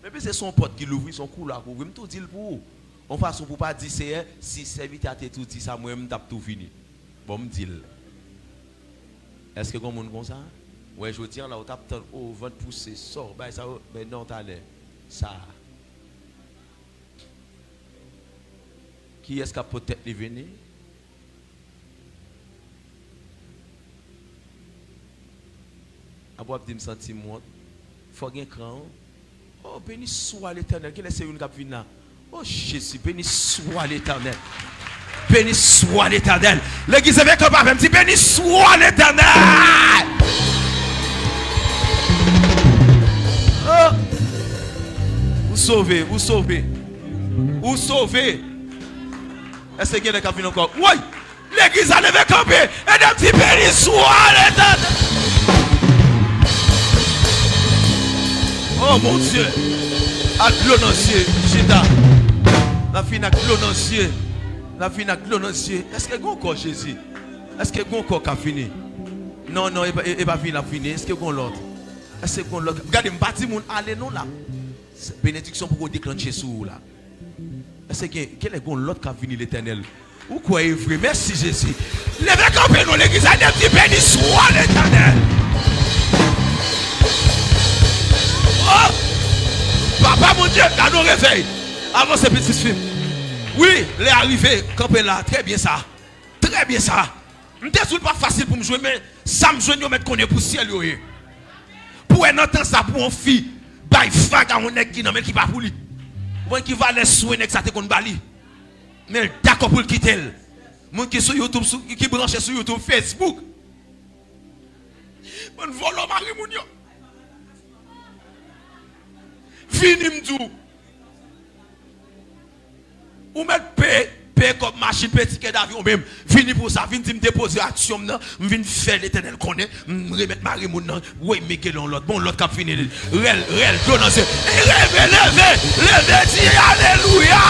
Men piske se yon pòt ki louvri, se yon koulwa k ouvri, m tou di l pou ou. Yon fason pou w pa di, Seyè, si sèvitè a te tou di sa, mwen menm m t ap tou vini. Bon, m di l. Èske gen moun konsa? Wè, jodi a la, ou t ap tann, o, vant pouse, sò, bay sa yo, men non, talè. Sa a. Kiyès k ap pot tèt li vini? Apre w ap di m santi m wont. Fò gen kran, wi. Oh, beni swa Letènèl. Genlè se youn k ap vin la. Oh, Jezi, beni swa Letènèl. Beni swa Letènèl. Legliz, leve kanpe avè m, di, beni swa Letènèl. Oh. Ou sove, ou sove. Ou sove. Èske genlè k ap vin ankò? Woy! Legliz la leve kanpe. Ede m di, beni swa Letènèl. Oh, mon Dieu. Ak dlo nan zye, chita. N ap fini ak dlo nan zye. N ap fini ak dlo nan zye. Èske gen ankò, Jezi? Èske gen ankò k ap vini? Non, non, e pa, e, e pa vini l ap vini. Èske gen lòt? Èske gen lòt? Gade, m pa di moun ale non la. Benediksyon poko deklannche sou ou la. Èske gen, genlè gen lòt k ap vini, Letènèl? Ou kwè e vre? Mèsi, Jezi. Leve kanpe non, legliz la, di, beni swa Letènèl. Oh! Papa Bondye, gade yon revèy. Avanse, pitit fi m. Wi, lè a rive, kanpe la. Trè byen sa. Trè byen sa. M te di w l p ap fasil pou m jwenn, men sa m jwenn yo mèt konnen pou syèl yo ye. Pou wè nan tan sa pou yon fi bay vag a yon nèg ki nan men l ki pa pou li. Bon, ki valè swen nèg sa te konn ba li. Men l dakò pou l kite l. Moun ki sou YouTube, sou, ki branche sou YouTube, Facebook. Bann vòlò mari moun yo. Vini m di w. Ou mèt peye, peye kòb machin, peye tikè davyon, men vini pou sa, vin di m depoze aksyon m nan, m vin fè Letènèl konnen, m remèt mari moun nan, woy, Miguel yon lòt, bon, lòt k ap vini, rèl, rèl, dlo nan zye, e leve, leve, leve, di alelouya!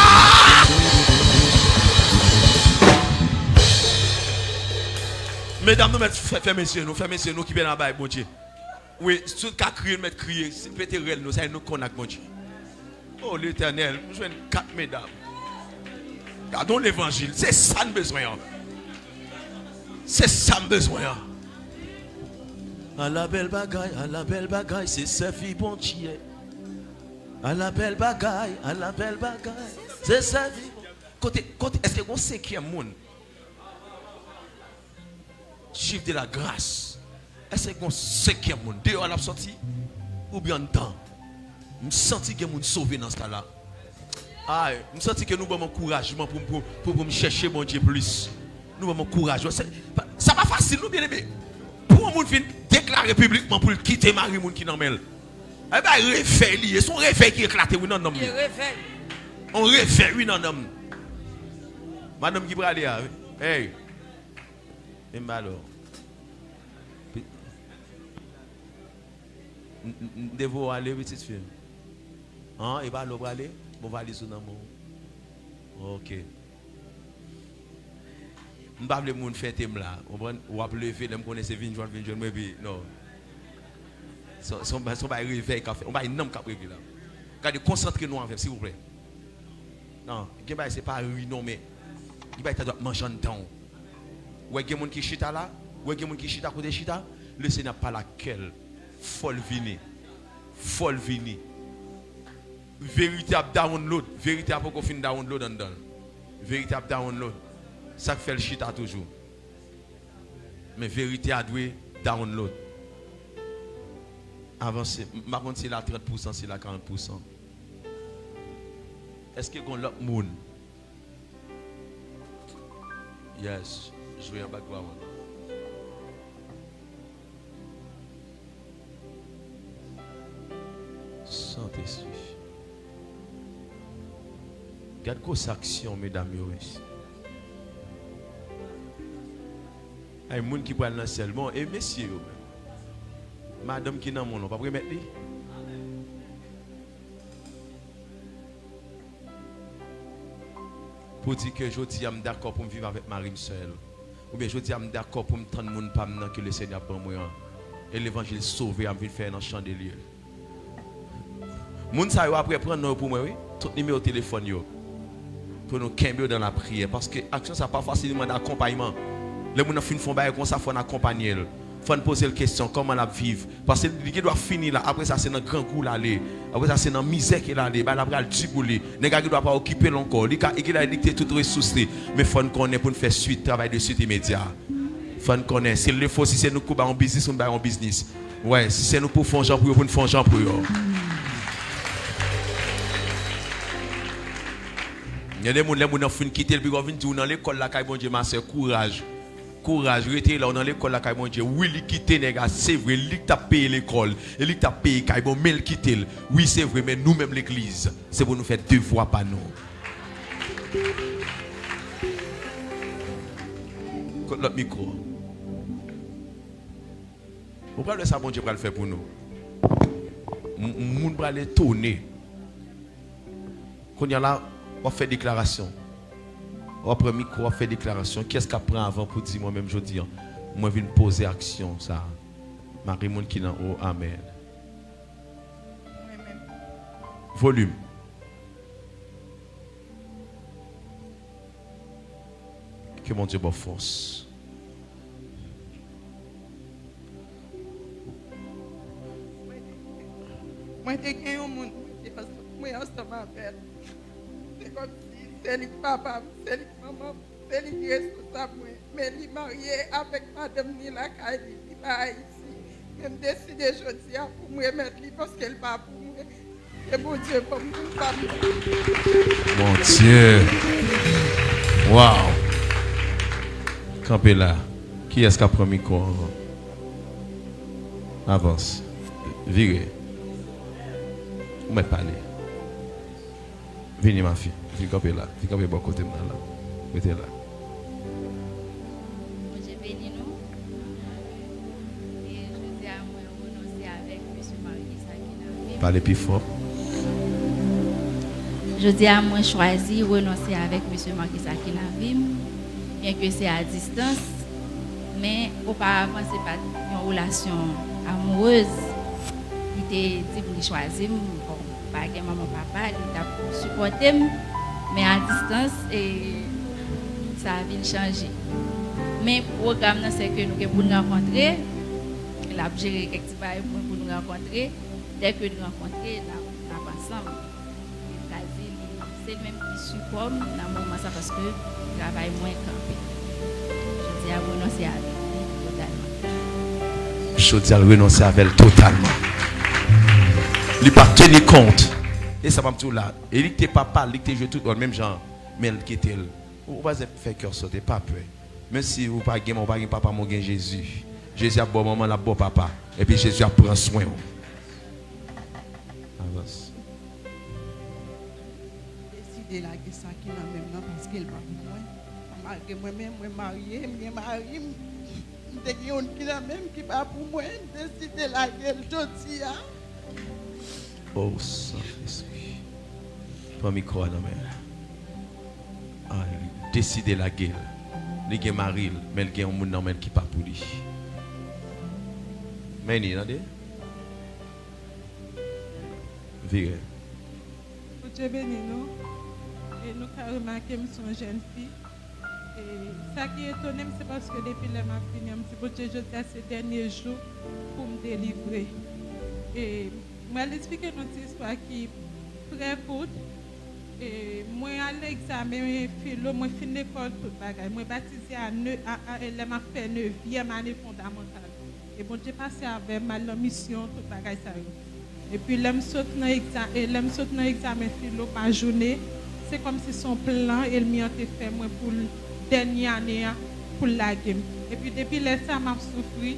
Medam, nou mèt fè, fèmen zye nou, fèmen zye nou, kipe nan bay Bondye. Wi, si w ka kriye, nou mèt kriye. Se pete rèl nou, sa e nou konn ak Bondye. O Letènèl, m jwenn kat medam. Gade yon levanjil, se sa n bezwen an. Se sa m bezwen an. Ala bèl bagay, ala bèl bagay, se sèvi Bondye. Ala bèl bagay, ala bèl bagay, se sèvi Bondye. Kote, kote, èske gon senkyèm moun? Chif de la gras. Èske gen yon senkyèm moun? Deyò l ap sòti? Oubyen anndan? M santi gen moun sove nan sa la. Ay, m santi ke nou ban m ankourajman pou, pou, pou, pou m chèche Bondye plis. Nou ban m ankourajman. Se, pa, sa pa fasil, non, byeneme. Pou yon moun vin deklare piblikman pou l kite mari moun ki nan men l. Ay, bay revèy li ye. Se yon revèy ki eklate, wi, nan nanm li. Yon revèy, wi, nan nanm. Madanm ki prale a, wi. Hey. Men m ba l. Pi-, m, m, m te voye w ale, pitit fi m. An, e pa lè w prale? Bon, valiz ou nan men w. Ok. M pa vle moun fete m la. Konprann? W ap leve, lè m konnen se vin jwenn, vin jwenn mwen, epi, non. Se, se, se yon bay revèy k ap fè, yon bay nanm k ap regle la. Gade, konsantre nou avè m, silvouplè. Non, gen bagay se pa ri non, men gen bagay ta dwe ap manje anndan w. Ou wè gen moun ki chita la, ou wè gen moun ki chita kote chita, Lesenyè ap pale ak kè l. Fò l vini. Fò l vini. Verite ap download. Verite a poko fin download anndan l. Verite ap download. Sa k fè l chita toujou. Men verite a dwe download. Avanse. M pa konn si l a trant pousan, si l a karant pousan. Èske gen lòt moun? Yes, jwe an background. Sentespri. Gad gwosè aksyon medam yo, mesye. Ay, moun ki pral nan syèl. Bon, e mesye yo menm? Madanm ki nan men w lan, w p ap remèt li? Pou di ke jodi a m dakò pou m viv avèk mari m sèl. Oubyen jodi a m dakò pou m tann moun pa m nan ke Lesenyè ap ban mwen an. E levanjil sove a m vin fè nan chandelye. Moun sa yo apre pran non yo pou mwen, wi. Tout nimewo telefòn yo. Pou nou kenbe yo dan lapriyè. Paske aksyon sa pa fasil, li mande akonpayman. Lè moun nan fin fè yon bagay konsa, fò n akonpanye l. Fò n poze l kesyon, kòman l ap viv? Paske li gen dwa fini la, apre sa se nan grangou l ale. Apre sa se nan mizè ke l ale, bagay la pral di pou li. Nèg la gen dwa pa okipe l ankò. Li ka, li gen dwa li kite tout resous li. Men fò n konnen pou n fè swit, travay de swit imedya. Fò n konnen, si l fo, si se nou k pou bay yon biznis, nou bay yon biznis. Wè, si se nou k pou fè yon jan pou yo, pou n fè yon jan pou yo. Gen de moun, lè moun nan fin kite l, pi w vin di w nan lekòl lakay Bondye, masè, kouraj. Kouraj, rete la, w nan lekòl lakay Bondye. Wi, li kite nèg la, se vre, li k t ap peye lekòl, e li k t ap peye kay, bon, men l kite l. Wi, se vre, men nou menm legliz, se pou nou fè devwa pa nou. Kot lòt mikwo? Ou pral wè sa Bondye pral fè pou nou. M-, moun pral etone. Kounye a la, w ap fè deklarasyon. W ap pran mikwo, w ap fè deklarasyon. Kiyès k ap pran avan pou di mwen menm jodi a, mwen vin poze aksyon sa a? Mari moun ki nan o, amèn. Mwen menm. Volim. Ke Bondye ba w fòs. Mwen te gen yon moun mwen te ansanm, mwen ansanm avè l. Se kòmsi se li k papa m, se li k manman m, se li ki responsab mwen. Men li marye avèk madanm ni lakay li, li pa Ayiti. Men m deside jodi a pou m remèt li paske l pa pou mwen. E Bondye ban m koupab. Mon Dieu. Wow. Kanpe la. Kiyès k ap pran mikwo an? Avans. Vire. Ou mèt pale. Vini, mafi. Vin kanpe la. Vin kanpe bò kote m nan la. Rete la. Bondye beni nou. E jodi a, mwen renonse avèk mesye Marquis Aquin nan vi m. Pale pi fò. Jodi a, mwen chwazi renonse avèk mesye Marquis Aquin nan vi m, byenke se a distans, men oparavan se pa t yon relasyon amourez. Li te di m li chwazi m, bon, pa gen manman papa, li t ap sipòte m, men a distans, e, sa vin chanje. Men pwogram nan, se ke nou gen pou n rankontre, l ap jere kèk ti bagay pou mwen pou nou rankontre. Dèke n rankontre, n ap, n ap ansanm. E m ka di li, se li menm ki sipò m nan moman sa, paske travay mwen kanpe. Jodi a, m renonse avèk li totalman. Jodi a, l renonse avè l totalman. Li pa teni kont. E sa m ap di w la, e li ki te papa l, li ki te jwe tout wòl menm jan, men l kite l. Ou, ou pa bezwen fè kè w sote, pa pè. Menm si ou pa gen manman, ou pa gen papa, men w gen Jezi. Jezi ap ba w manman, l ap ba w papa. Epi Jezi ap pran swen w. Avans. Deside lage sa ki nan men m nan paske l pa pou mwen. Malgre mwen menm, mwen marye, m gen mari m. M te gen youn ki nan men m ki pa pou mwen. M deside lage l jodi a. O Sentespri. Pran mikwo a nan men l. Ah, li deside lage l. Li gen mari l, men l gen yon moun nan men l ki pa pou li. Meni, tande? Vire. Bondye beni nou. E nou ka remake m se yon jèn fi. E sa ki etone m, se paske depi lè m ap vini an, m di, Bondye, jodi a se dènye jou pou m delivre. E mwen al esplike nou ti istwa ki trè kout. E mwen al egzamen filo, mwen fin lekòl, tout bagay. Mwen batize a ne-, a, a, lè m ap fè nevyèm ane fondamantal. E Bondye pase avè m, m al nan misyon, tout bagay sa yo. Epi lè m sot nan egza-, e lè m sot nan egzamen filo pa jounen, se kòmsi se yon plan ènmi an te fè mwen pou l dènye ane a, pou l lage m. Epi depi lè sa a, m ap soufri.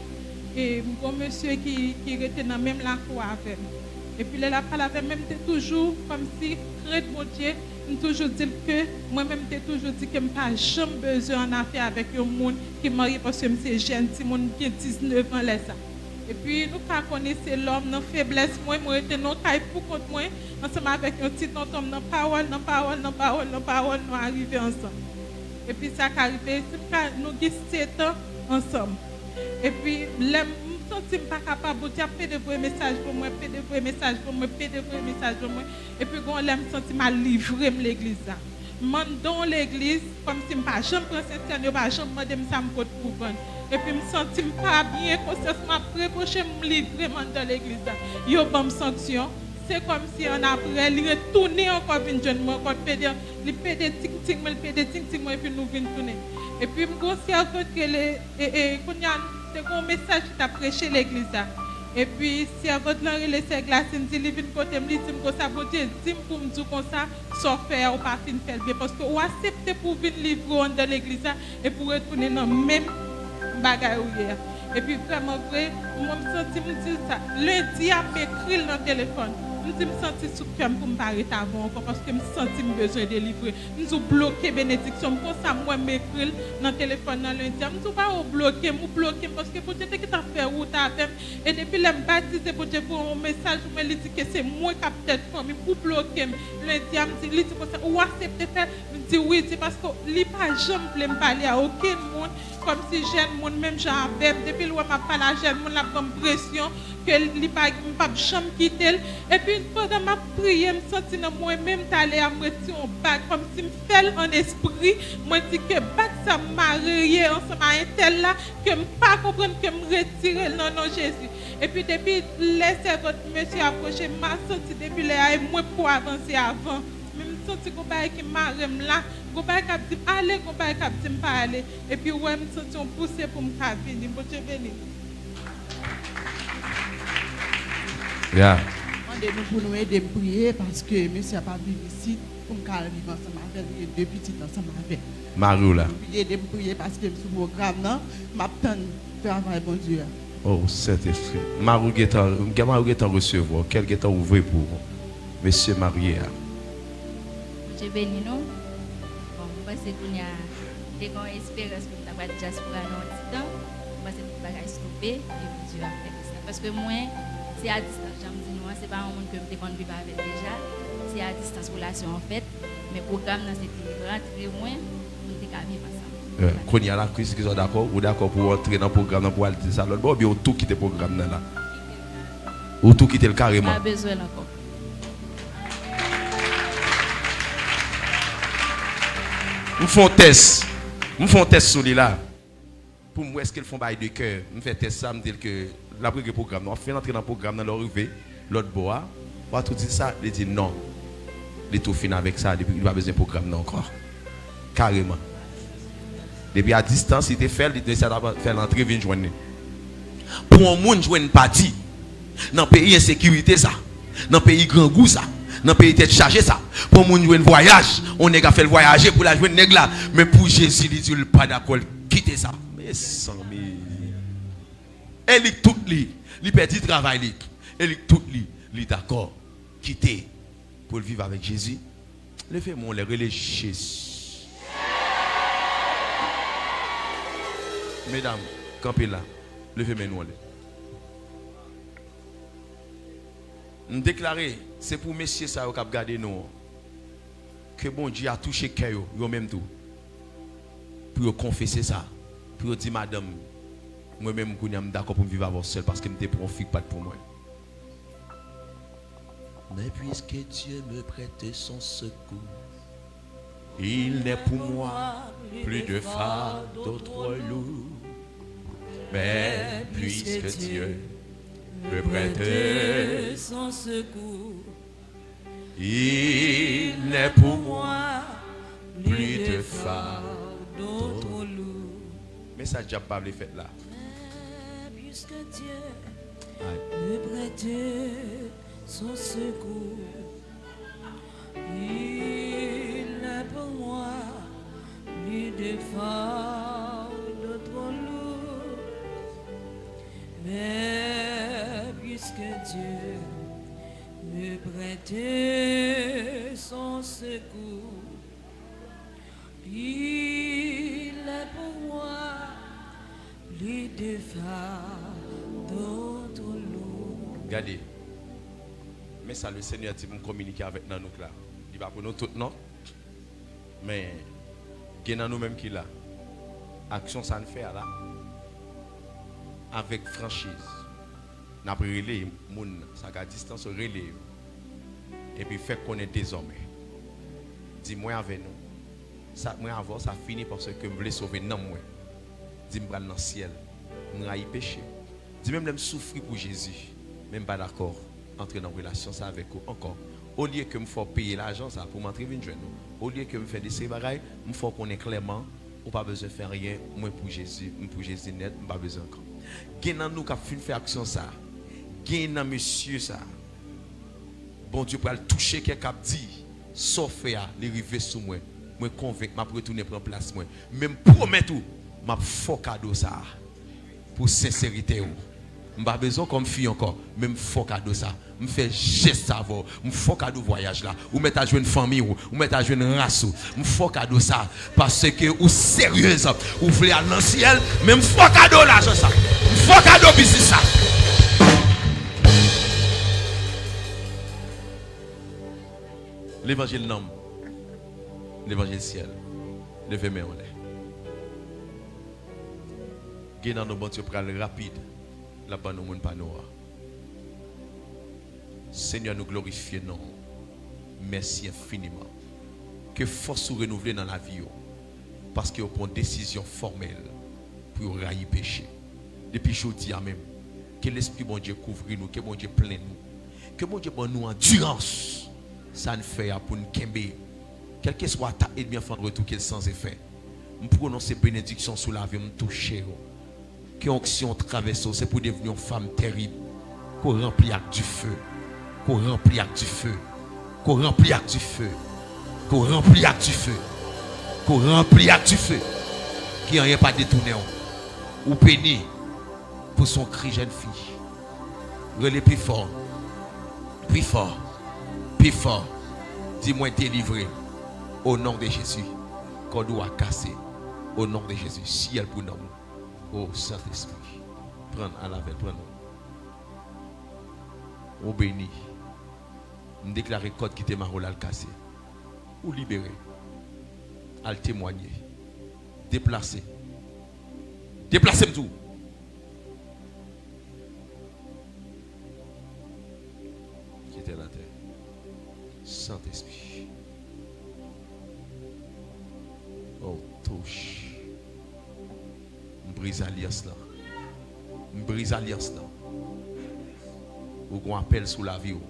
E m gon mesye ki, ki rete nan menm lakou avè m. Epi lè l ap pale avè m, men m te toujou kòmsi krent Bondye, m toujou di l ke, mwen menm m te toujou di ke m pa janm bezwen annafè avèk yon moun ki marye, paske m se jèn timoun, m gen diznèf an lè sa. Epi nou ka konnen se lòm nan feblès mwen, mwen rete nan yon kay pou kont mwen, ansanm avèk yon ti tonton m nan pawòl, nan pawòl, nan pawòl, nan pawòl, nou arive ansanm. Epi sa ka rive, si m ka, nou gen sèt an ansanm. Epi lè m santi m pa kapab, Bondye ap pede voye mesaj pou mwen, pede voye mesaj pou mwen, pede voye mesaj pou mwen. Epi gon lè m santi m al livre m legliz la. M anndan yon legliz, kòmsi m pa janm pran sentsèn, yo pa janm mande m sa m pot pou vann. Epi m santi m pa byen, konsyans mwen ap repwoche m, m livre m anndan legliz la. Yo ban m sanksyon. Se kòmsi annapre, li retounen ankò vin jwenn mwen ankò, l pede, li pede tingting mwen, li pede tingting mwen, epi nou vin tounen. Epi m gon sèvant ki rele, e, e, kounye a, te gon mesaj ki t ap preche legliz la. Epi sèvant lan rele sè Glasine, di li vin kote m, li di m konsa, Bondye di m pou m di w konsa, sa w fè a, ou pa fin fè l byen, paske ou aksepte pou w vin livre w anndan legliz la, epi w retounen nan menm bagay ou ye a. Epi vrèman vre, mwen m santi m di l sa. Lendi a, m ekri l nan telefòn. M di m santi sou kè m pou m pa ret avè w ankò, paske m santi m bezwen delivre. M di w bloke benediksyon m. Konsa m wè m ekri l nan telefòn nan lendi a. M di w pa wè w bloke m, ou bloke m, paske Bondye te gentan fè wout avè m. E depi lè m batize, Bondye voye yon mesaj pou mwen, li di ke se mwen k ap tèt fanmi m, ou bloke m. Lendi a, m di, li di konsa, ou aksepte fè l? M di wi, di paske li pa janm vle m pale a okenn moun, kòmsi jèn moun menm jan avè m, depi l wè m ap pale a jèn moun, l ap ban m presyon, ke li pa, m p ap janm kite l. Epi pandan m ap priye, m santi nan mwen menm talè a, m retire yon bag, kòmsi m fè l an espri, mwen di ke bag sa m marye ansanm a entèl la, ke m pa konprann, ke m retire l nan non Jezi. Epi depi lè sèvant mesye a pwoche, m a santi depi lè a e mwen pou avanse avan. Men m santi gon bagay ki mare m la, gon bagay k ap di m ale, gon bagay k ap di m pa ale. Epi wè m santi yon pouse pou m ka vini. Bondye beni nou. Ya. Ede nou pou nou ede m priye, paske mesye a pa viv isit pou m ka al viv ansanm avè l, gen de pitit ansanm avè l. Mari w la. Ede m priye paske m sou pwogram nan, m ap tann travay Bondye a. Oh, Sentespri. Mari w gentan, gen mari w gentan resevwa w, kè l gentan ouvri pou ou. Mesye marye a. Bondye beni nou. Bon, mwen panse kounye a, te gen yon esperans pou m ta pral dyaspora nan yon ti tan. Mwen panse tout bagay stope, e Bondye ap fè sa. Paske mwen, se a distans, jan m di nou an, se pa yon moun ke m te konn viv avè l deja. Se a distans relasyon an fèt, men pwogram nan se te rantre mwen, pou n te ka viv ansanm. Eh, kounye a la, Kris, kisa w dakò? Ou dakò pou w antre nan pwogram nan pou w al di sa lòt bò, oubyen ou tou kite pwogram nan la? Ou tou kite l kareman? Pa bezwen l ankò. M fè yon tès. M fè yon tès sou li la. Pou m wè èske l fè yon bagay de kè. M fè tès sa, m di l ke l ap regle pwogram nan. W ap fin antre nan pwogram nan, lè w rive lòt bò a, w a tou di sa, li di non. Li tou fin avèk sa, li, li pa bezwen pwogram nan ankò. Kareman. Depi a distans, li te fè l, li te sa t ap fè l antre vin jwenn li. Pou yon moun jwenn pati, nan peyi ensekirite sa, nan peyi grangou sa, nan peyi tèt chaje sa, pou yon moun jwenn vwayaj, yon nèg ap fè l vwayaje pou l al jwenn nèg la, men pou Jezi, li di l pa dakò, l kite sa. Mezanmi. E li k tout li, li pèdi travay li, e li k tout li, li dakò kite pou l viv avèk Jezi. Leve men w anlè, rele Jezi. Medam, kanpe la. Leve men nou anlè. M deklare, se pou mesye sa yo k ap gade nou an, ke Bondye a touche kè yo, yo menm tou, pou yo konfese sa, pou yo di, madanm, mwen menm kounye a m dakò pou m viv avè w sèl, paske m te pran yon fi k pa t pou mwen. Mais puisque Dieu me prête son secours, il n'est pour moi plus de fardeau trop lourd. Mais puisque Dieu me prête son secours, il n'est pour moi plus de fardeau trop lourd. Men sa dyab pa vle fèt la. Mais puisque Dieu me prête son secours, il n'est pour moi plus de fardeau trop lourd. Mais puisque Dieu me prête son secours, il est pour moi plus de fardeau trop lourd. Gade, men sa Lesenyè di pou m kominike avèk Nanouk la. Li pa pou nou tout non. Men, gen nan nou menm ki la. Aksyon sa n fè a la, avèk franchiz, n ap rele moun nan, sa k a distans yo, rele yo. Epi fè konnen dezòmè. Di mwen avè nou. Sa mwen avè w, sa fini paske m vle sove nanm mwen. Di m pral nan syèl. M rayi peche. Di menm lè m soufri pou Jezi, men m pa dakò antre nan relasyon sa avèk ou ankò. Olye ke m fè w peye lajan sa pou m antre vin jwenn ou, olye ke m fè de seri bagay, m fè w konnen klèman, ou pa bezwen fè anyen, mwen pou Jezi, m pou Jezi nèt, m pa bezwen ankò. Gen nan nou k ap fin fè aksyon sa, gen nan mesye sa, Bondye pral touche kè k ap di, sa w fè a, li rive sou mwen, mwen konvenk m ap retounen pran plas mwen, men m pwomèt ou, m ap fè w kado sa a. Pou senserite w. M pa bezwen w kòm fi ankò, men m fè w kado sa. M fè jès sa avè w. M fè w kado vwayaj la. Ou mèt al jwenn fanmi w. Ou mèt al jwenn ras ou. M fè w kado sa. Paske ou seryez. Ou vle al nan syèl, men m fè w kado lajan sa. M fè w kado biznis sa. Levanjil nanm. Levanjil syèl. Leve men w anlè. Gen nan nou Bondye pral rapid, l ap ban nou moun pa nou an. Senyè, nou glorifye non w. Mèsi enfiniman. Ke fòs ou renouvle nan lavi yo, paske yo pran desizyon fòmèl pou yo rayi peche. Depi jodi a menm, ke Lespri Bondye kouvri nou, ke Bondye plen nou, ke Bondye ban nou andirans sa n fè a pou n kenbe, kèlkeswa atak ènmi an fè an retou, ke l san efè. M pwononse benediksyon sou lavi w, m touche w. Ke onksyon an travèse w, se pou w devni yon fanm tèrib, ke w ranpli ak dife, Ke w ranpli ak dife. Ke w ranpli ak dife. Ke w ranpli ak dife. Ke w ranpli ak dife. Ke anyen pa detounen w. Ou beni pou se yon kri jèn fi. Rele pi fò. Pi fò. Pi fò. Di, mwen delivre. O non de Jezi. Kòd ou a kase. O non de Jezi. Syèl pou nanm ou. O Sentespri. Pran l, al avè l, pran l. Ou beni. M deklare kòd ki te mare w la al kase. Ou libere. Al temwanye. Deplase. Deplase m di w. Kite l atè. Sentespri. Oh, touch. M brize alyans lan. M brize alyans lan. Ou gon apèl sou lavi w.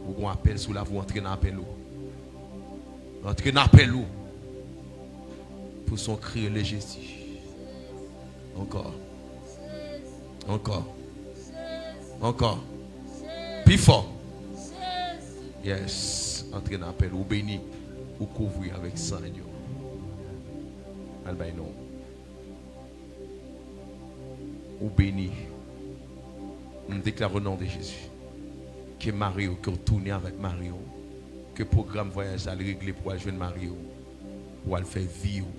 Ou gon apèl sou lavi w, antre nan apèl ou. Antre nan apèl ou. Pou se yon kri rele Jezi. Ankò. Ankò. Ankò. Pi fò. Yes. Antre nan apèl ou. Ou beni. Ou kouvri avèk san yo. Al bay non. Ou beni. M deklare o non de Jezi. Ke mari w, ke w tounen avèk mari w. Ke pwogram vwayaj la al regle pou w al jwenn mari w. Pou w al fè vi w.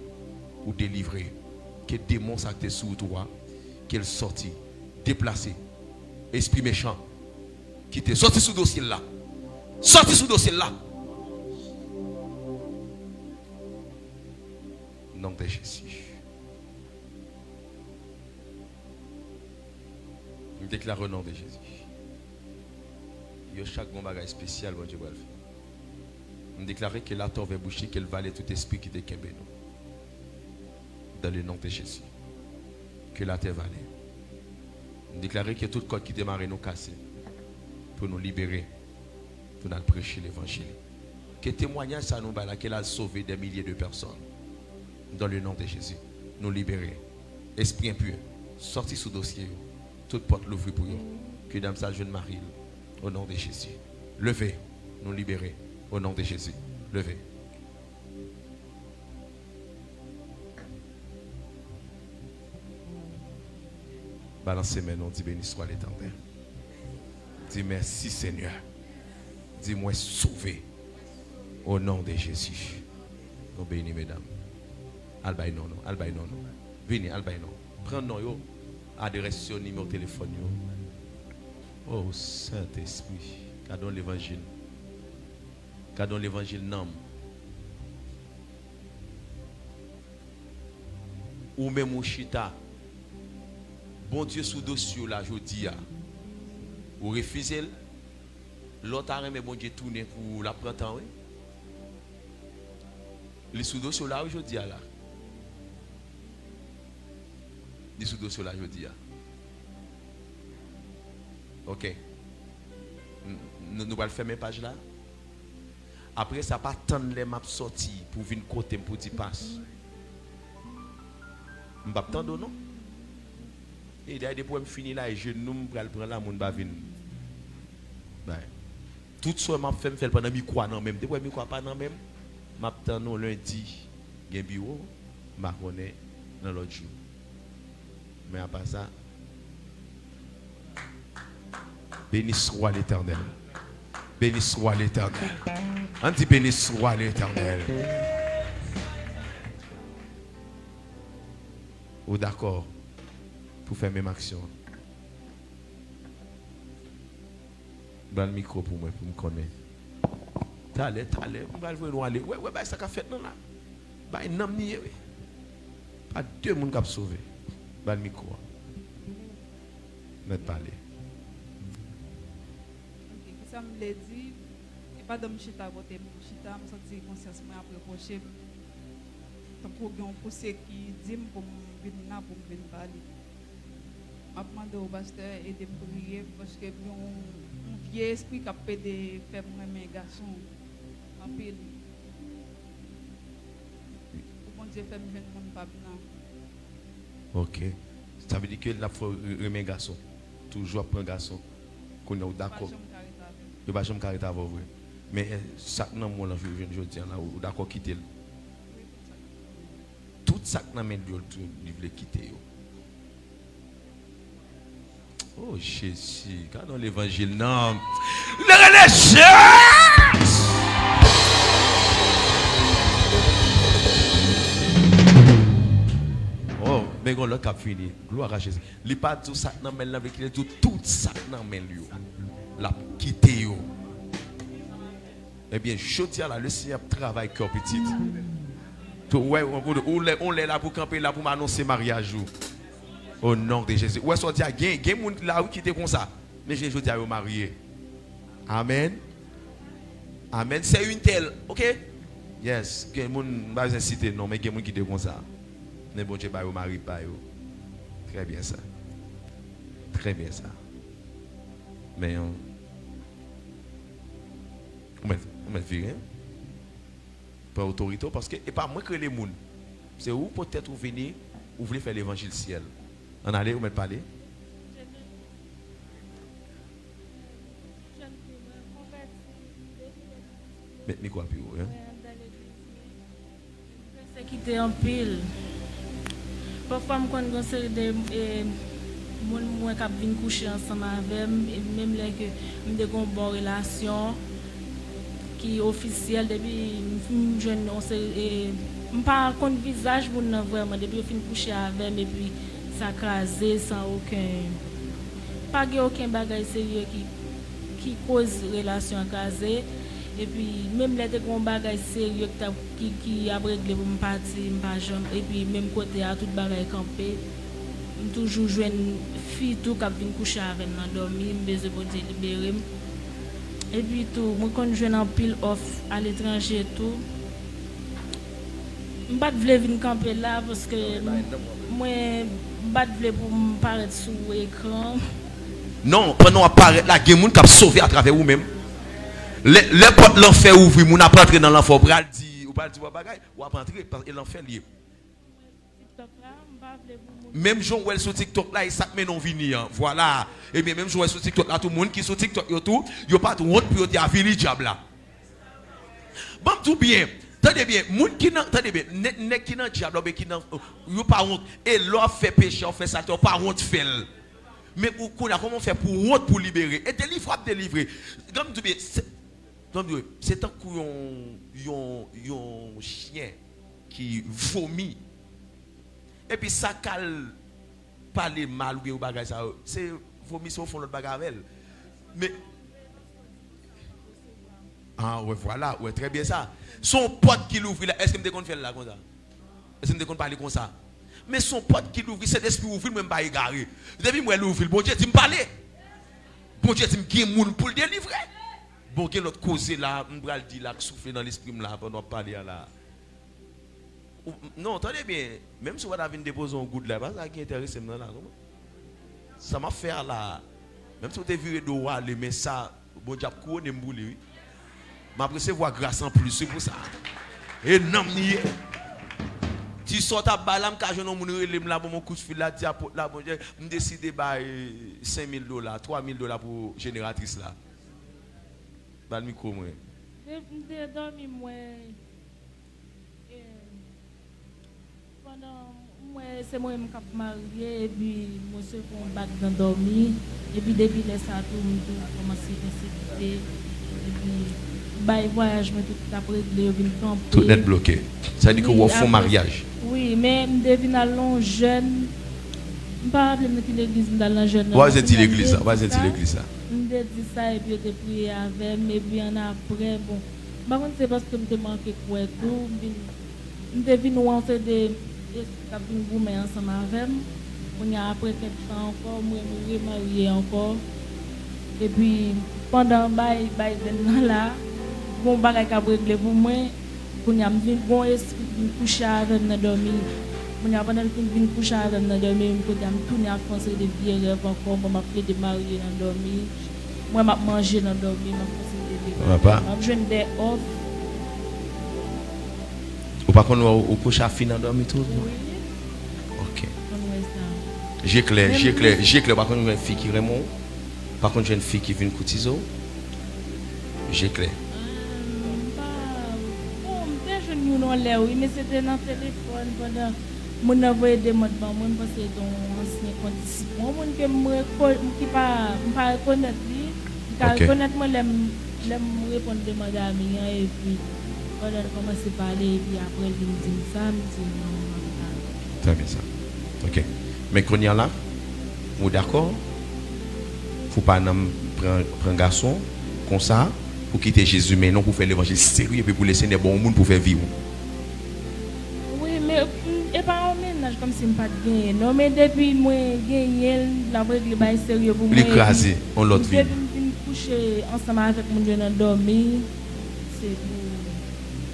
Ou delivre. Ke demon sa ki te sou wout ou a, ke l sòti. Deplase. Espri mechan. Kite. Sòti sou dosye l la. Sòti sou dosye l la. Non de Jezi. M deklare o non de Jezi. Yo chak gon bagay espesyal Bondye pral fè. M deklare ke latè ouvè bouch li, ke l vale tout espri ki te kenbe nou. Dans le nom de Jésus. Ke latè vale. M deklare ke tout kòd ki te mare nou kase. Pou nou libere. Pou n al preche levanjil. Ke temwanyaj sa nou bay la, ke l al sove dè milye de pèsòn. Dans le nom de Jésus. Nou libere. Espri enpi, sòti sou dosye yo. Tout pòt louvri pou yo. Ke dam sa jwenn mari l. O non de Jezi. Leve. Nou libere. O non de Jezi. Leve. Balanse men nou, di, beni swa Letènèl. Di, mèsi Senyè. Di, mwen sove. O non de Jezi. Nou beni, medam. Al bay non nou, al bay non nou. Vini, al bay non. Pran non yo, adrès yo, nimewo telefòn yo. O Sentespri, gade yon levanjil. Gade yon levanjil nanm. Ou menm ou chita. Bondye sou dosye w la jodi a. Ou refize l. Lè w ta renmen Bondye tounen pou ou, l ap pran tan, wi. Li sou dosye w la, wi, jodi a la. Li sou dosye w la jodi a. Ok. N-, n-, nou pral fèmen paj la. Apre sa, pa tann lè m ap sòti pou vin kote m pou di, pas. M p ap tande w non. E dayè, depi w wè m fini la, e jenou m pral pran la, moun pa vin bay. Tout sa w wè m ap fè, m fè l pandan mikwo a nan men m. Depi w wè mikwo a pa nan men m, m ap tann ou lendi, gen biwo, m pa konnen nan lòt jou. Men apa sa, beni swa Letènèl. Beni swa Letènèl. Ann di, beni swa Letènèl. Ou dakò pou fè menm aksyon an? Ban l mikwo pou mwen, pou m konnen. Talè, talè, m pral voye nou ale. Wè, wè, bay sa k ap fèt nan la. Bay nanm li ye, wi. Pa de moun k ap sove. Ban l mikwo a. Mèt pale. Ok, kisa m vle di? E pandan m chita kote m chita, m santi konsyans mwen ap repwoche m. Tankou gen yon pouse ki di m pou m vin la, pou m vin pale. M ap mande w, pastè, ede m priye m, paske m gen yon, yon vye espri k ap pede fè m renmen gason anpil. Pou Bondye fè m jwenn moun pa m nan. Ok. Sa vle di ke l ap fè w re-, renmen gason. Toujou ap pran gason. Kounye a w dakò. Pa janm ka ret avè Yo pa janm ka ret avè w vre. Men, eh, sa k nan men w lan fi w jwenn jodi a la, ou, ou dakò kite l? Tout sa k nan men l yo, tou, li vle kite yo. Oh, Jezi, gade yon levanjil, non. Lè rele Jezi! Oh, men gen lòt k ap vini. Glwa a Jezi. Li pa di w sa k nan men l lan vle kite l, di w tout sa k nan men l yo, l ap kite yo. Ebyen, jodi a la, le Senyè ap travay kè w pitit. Tou, wè, ou, ou, ou lè, ou lè la pou kanpe la pou m anonse maryaj ou. O non de Jezi. Ou wè sa w di a, gen, gen moun la, wi, ki te konsa. Men jen jodi a, yo marye. Amèn. Amèn. Se yon tèl, oke? Yes. Gen moun, m pa bezwen site non, men gen moun ki te konsa. Men Bondye ba yo mari pa yo. Trè byen sa. Trè byen sa. Men, ou mèt, ou mèt vire. Pran otorite w, paske e pa mwen k rele moun. Se ou, poutèt ou vini, ou vle fè levanjil syèl. Ann ale, ou mèt pale. Met mikwo a pi wo, wi. Pèsekite anpil. Pafwa m konn gen seri de, e, moun mwen k ap vin kouche ansanm avè m, e menm lè ke m te gen yon bon relasyon ki ofisyèl, depi m, m jwenn yon seri, e, m pa konn vizaj moun nan vrèman, depi yo fin kouche avè m, epi sa kraze san okenn, pa gen okenn bagay serye ki, ki koz relasyon an kraze. Epi, menm lè te gen yon bagay serye ki t ap, ki, ki ap regle pou m pati, m pa janm, epi menm kote a, tout bagay kanpe. M toujou jwenn fi tou k ap vin kouche avè m nan dòmi, m bezwen Bondye libere m. Epi tou, mwen konn jwenn anpil òf aletranje tou. M pa t vle vin kanpe la, paske mwen, m pa t vle pou m parèt sou ekran. Non, pandan w ap parèt la, gen moun k ap sove atravè ou menm. Lè, lè pòt lanfè ouvri, moun ap rantre nan lanfè, ou pral di, ou pral di w ap bagay, w ap antre, pa-, e lanfè l ye. TikTok la, m pa vle pou moun. Menm jan w wè l sou TikTok la, e sa k mennen w vini an. Vwala. Ebyen, menm jan w wè l sou TikTok la, tou moun ki sou TikTok yo tou, yo pa t wont pou yo te avili dyab la. Ban m di w byen, tande byen, moun ki nan, tande byen, nèg, nèg ki nan dyab la, oubyen ki nan, yo pa wont. E lè w ap fè peche, w ap fè salte, w pa wont fè l. Men ou kounye a, kòman w fè pou w wont pou w libere? E delivre, w ap delivre. Ban m di w byen, se, ban m di w, se tankou yon, yon, yon chen ki vomi. Epi sa k al pale mal oubyen yon bagay sa yo, se vomi, se w fè yon lòt bagay avè l. Men, ah, wè, vwala, wè, trè byen sa. Se yon pòt ki louvri la. Èske m te konn fè l la konsa? Èske m te konn pale konsa? Men se yon pòt ki louvri, Sentespri ouvri l, mwen m pa egare. Depi m wè l ouvri l, Bondye di m pale. Bondye di m gen moun pou l delivre. Bon, gen lòt koze la, m pral di la, k soufle nan lespri m la, pandan w ap pale a la. Ou, non, tande byen, menm si w pa ta vin depoze yon goud la, e pa sa ki enterese m nan la, konprann? Sa m ap fè a la, menm si w te vire do w ale, men sa, Bondye ap kouwone m pou li, wi. M ap resevwa gras anplis, wi, pou sa. E nan m li ye. Ti sa w t ap bay la, m ka jwenn yon moun rele m la, ban m yon kout fil la, di apot la, Bondye, m deside bay senk mil dola, twa mil dola pou jeneratris la. Ba l mikwo mwen. M te dòmi, mwen, e, pandan mwen, se mwen menm k ap marye, epi m resevwa yon bag nan dòmi, epi depi lè sa a tou, m tou kòmanse pèsekite, epi bay vwayaj mwen tout t ap regle yo vin kanpe. Tout nèt bloke. Sa vle di ke w ap fè yon maryaj. Wi, men m te vin al nan yon jèn, m pa raple m nan ki legliz m t al nan jèn nan. W ap di legliz la, w ap di legliz la. M te di sa, epi yo te priye avè m, epi annapre, bon, m pa konn si se paske m te manke kwè tou, m vin, m te vin wè yon seri de espri k ap vin goumen ansanm avè m. Kounye a, apre kèk tan ankò, mwen, mwen remarye ankò. Epi, pandan bay, bay Biden nan la, gon bagay k ap regle pou mwen. Kounye a, m vin gon espri k vin kouche avè m nan dòmi. Kounye a, pandan l fin vin kouche avè m nan dòmi, m kote a, m tounen ak yon seri de vye rèv ankò. Mwen, m ap plede marye nan dòmi. Mwen, m ap manje nan dòmi, m ap fè yon seri de bagay. M ap jwenn de òf. Ou pa konn wè ou kouche ak fi nan dòmi tou? Wi. Ok. Konn wè sa. Je klè, je klè, je klè, ou pa konn jwenn fi ki renmen w? Ou pa konn jwenn fi ki vin koutize w? Je klè. Ah, m pa, bon, m te jwenn youn yon lè, wi, men se te nan telefòn pandan moun nan voye demann ban mwen, m panse se te yon ansyen kondisip. Yon moun ke m reko-, ki pa, m pa rekonèt li, m ka rekonèt mwen lè m, lè m reponn demann Ami an, epi pandan l kòmanse pale, epi apre l vin di m sa, m di non, m ap ka. Trè byen sa. Ok. Men kounye a la, ou dakò pou pa nanm pran, pran gason konsa, pou kite Jezi mennen w pou fè levanjil serye, epi pou le Senyè ba w yon moun pou fè vi w. Wi, men, mm, e pa yon mennaj kòmsi m pa t genyen, non, men depi mwen genyen l, l ap regle bagay serye pou mwen. Li kraze yon lòt vi. Depi m fin kouche ansanm avèk moun yo nan dòmi, se pou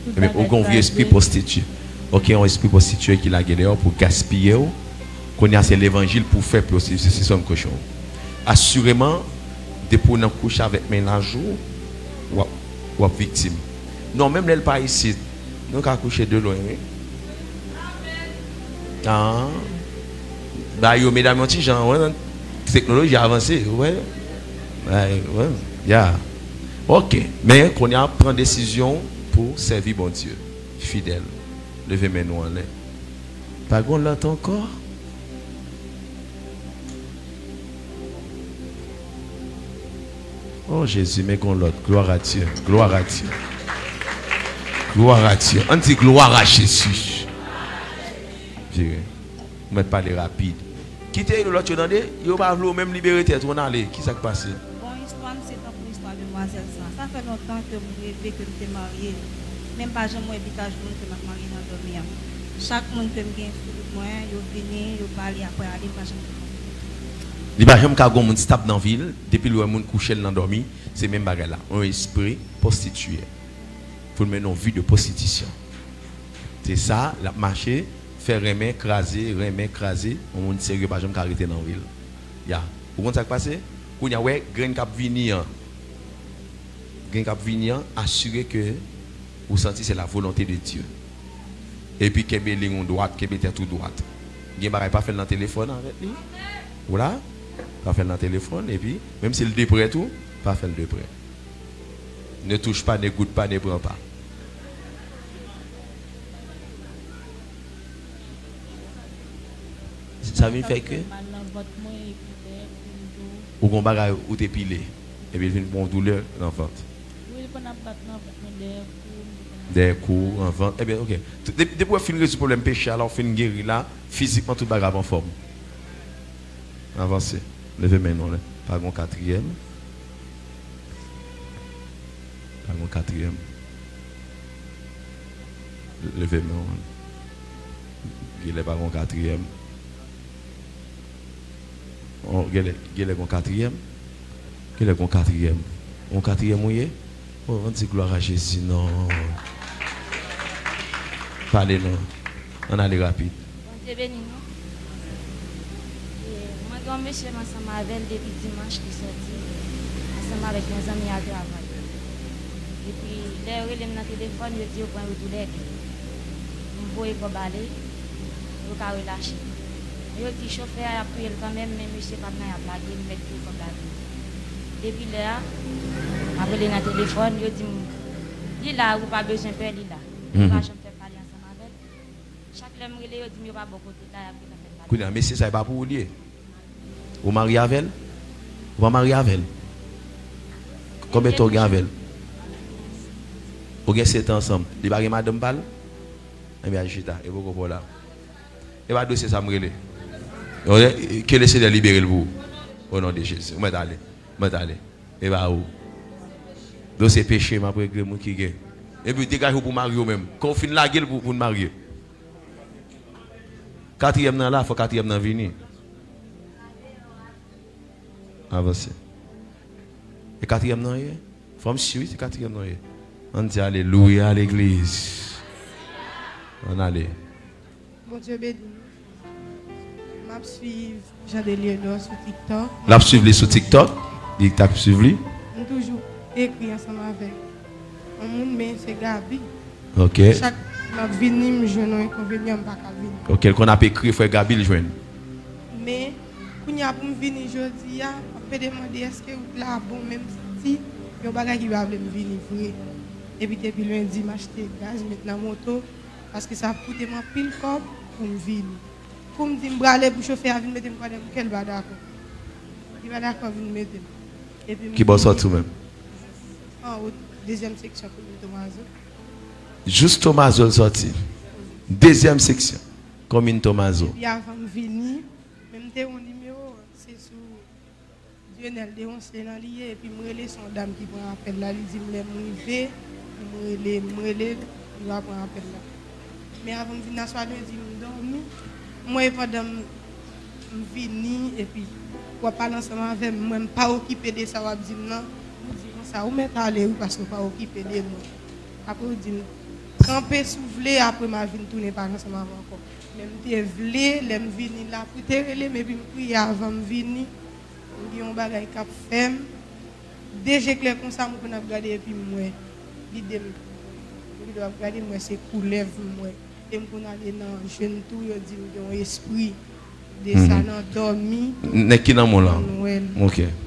tout bagay kraze. Ebyen, ou gen yon vye espri pwostitye. Ok, yon espri pwostitye ki lage deyò pou gaspiye w. Kounye a, se levanjil pou fè pwostitye, se, se, se yon kochon. Asireman, depi w nan kouche avèk mennaj ou, w ap, w ap viktim. Non, menm lè l pa isit, nou ka kouche de lwen, wi. Ah. Ba yo, medam, yon ti jan, wè, teknoloji avanse, wè. Wè, wè, ya. Ok, men kounye a, pran desizyon pou sèvi Bondye. Fidèl. Leve men nou anlè. Pa gon lòt ankò? Oh, Jezi, men gon lòt. Glwa a Dye. Glwa a Dye. Glwa a Dye. Ann di glwa a Jezi. Vire. Ou mèt pale rapid. Kite lòt yo tande. Yo pa vle w menm libere tèt ou, ann ale. Kisa k pase? Bon, istwa m se tankou istwa demwazèl sa. Sa fè lontan ke m reve ke m te marye. Men m pa janm wè vizaj moun ke m ap marye nan dòmi an. Chak moun ke m gen sou wout mwen, yo vini, yo pale, apre ale, m pa janm konprann. Li pa janm ka gon moun stab nan vi l, depi l wè moun kouche l nan dòmi, se menm bagay la. Yon espri pwostitye. Pou l mennen yon vi de pwostitisyon. Se sa, l ap mache, fè renmen, kraze, renmen, kraze, yon moun serye pa janm ka rete nan vi l. Ya. Ou konn sa k pase? Kounye a, wè, grenn k ap vini an. Grenn k ap vini an, asire ke ou santi se la volonte de Dye. Epi kenbe liy ou dwat, kenbe tèt ou dwat. Gen bagay, pa fè l nan telefòn avèk li. Ou la? Pa fè l nan telefòn, epi, menm si l deprè tou, pa fè l deprè. Ne touche pas, ne goute pas, ne prends pas. Sa vin fè ke ou gon bagay ou te pile, epi l vin pran yon doulè nan vant. Wi, l konn ap bat nan vant mwen dèyè kou, dèyè kou, nan vant. Ebyen, ok. Depi, depi w fin rezoud pwoblèm peche a la, w fin geri la, fizikman tout bagay ap anfòm. Avanse. Leve men nou la. Pa gon katriyèm. Pa gon katriyèm. Leve men w. Genlè pa gon katriyèm. Oh, genlè, genlè gon katriyèm. Genlè gon katriyèm. Gon katriyèm ou ye? Oh, ann di glwa a Jezi non. Pale non. Ann ale rapid. Bondye beni nou. E, mwen gen yon mesye m ansanm avè l depi dimanch li sòti ansanm avèk yon zanmi al travay. Epi lè yo rele m nan telefòn, yo di yo pran yo tou lè de. M voye kòb ale, yo ka relache. Men yo di chofè a y ap touye l kanmenm, men mesye pa t nan y ap lage l, m mèt touye kòb la tou. Depi lè a, m ap rele nan telefòn, yo di m, li la, ou pa bezwen pè, li la. M pa janm fè pale ansanm avè l. Chak lè m rele, yo di m yo pa bò kote l la, y ap gentan fè l pale. Kounye a, mesye sa, e pa pou ou li ye? Ou marye avè l? Ou pa marye avè l? Konbyen tan ou gen avè l? Ou gen sèt an ansanm. Li pa gen madanm pa l? Ebyen, al chita. E poko pa w la. E pa dosye sa m rele. Ke le Senyè libere l pou ou. O non de Jezi. Ou mèt ale. Ou mèt ale. E pa ou. Dosye peche m ap regle moun ki gen. Epi degaje w pou w marye w menm. Kan w fin lage l pou, pou n marye. Katriyèm nan la, fò katriyèm nan vini. Avanse. E katriyèm nan ye? Fò m si wi se katriyèm nan ye. Ann di alelouya legliz. Ann ale. Bondye beni nou. M ap swiv Jean Delienor sou TikTok. L ap swiv li sou TikTok. Li t ap swiv li. M toujou ekri ansanm avèk yon moun, men se Gaby. Ok. Chak m ap vini, m jwenn yon enkonvenyan, m pa ka vini. Ok, l konn ap ekri frè Gaby, l jwenn. Men, kounye a pou m vini jodi a, m ap pede mande èske wout la bon, men m santi Yon bagay ki pa vle m vini vre. Epi depi lendi, m achte gaz, m met nan moto, paske sa ap koute m anpil kòb pou m vini. Kou m di m prale pou chofè a vin mete m kòdè pou kè l pa dakò. Li pa dakò vin mete m. Epi m Ki bò sòti ou menm? Anwo, dezyèm seksyon komin Tomazo. Jous Tomazo l sòti. Dezyèm seksyon komin Tomazo. Epi avan m vini, men m te yon nimewo, se sou Dionel Deronceland li ye, epi m rele, se yon dam ki pran apèl la, li di m lè m rive, pou m rele, m rele l, li va pran apèl la. Men avan m vin aswè a, li di m dòmi, m wè pandan m, m vini, epi w ap pale ansanm avè m, mwen m pa okipe de sa w ap di m nan, ou di konsa, ou mèt ale wi, paske w pa okipe de mwen. Apre ou di m, kanpe si w vle, apre m a vin tounen pale ansanm avè w ankò. Men m te vle, lè m vini la, pou te rele m, epi m priye avan m vini, m gen yon bagay k ap fè m. De je klè konsa, m konn ap gade epi m wè. Lide m, m ap gade, m wè se koulèv m wè. E m konn ale nan je m tou, yo di m gen yon espri de sa nan dòmi. Nèg ki nan moun lan. Mwen wè l. Ok.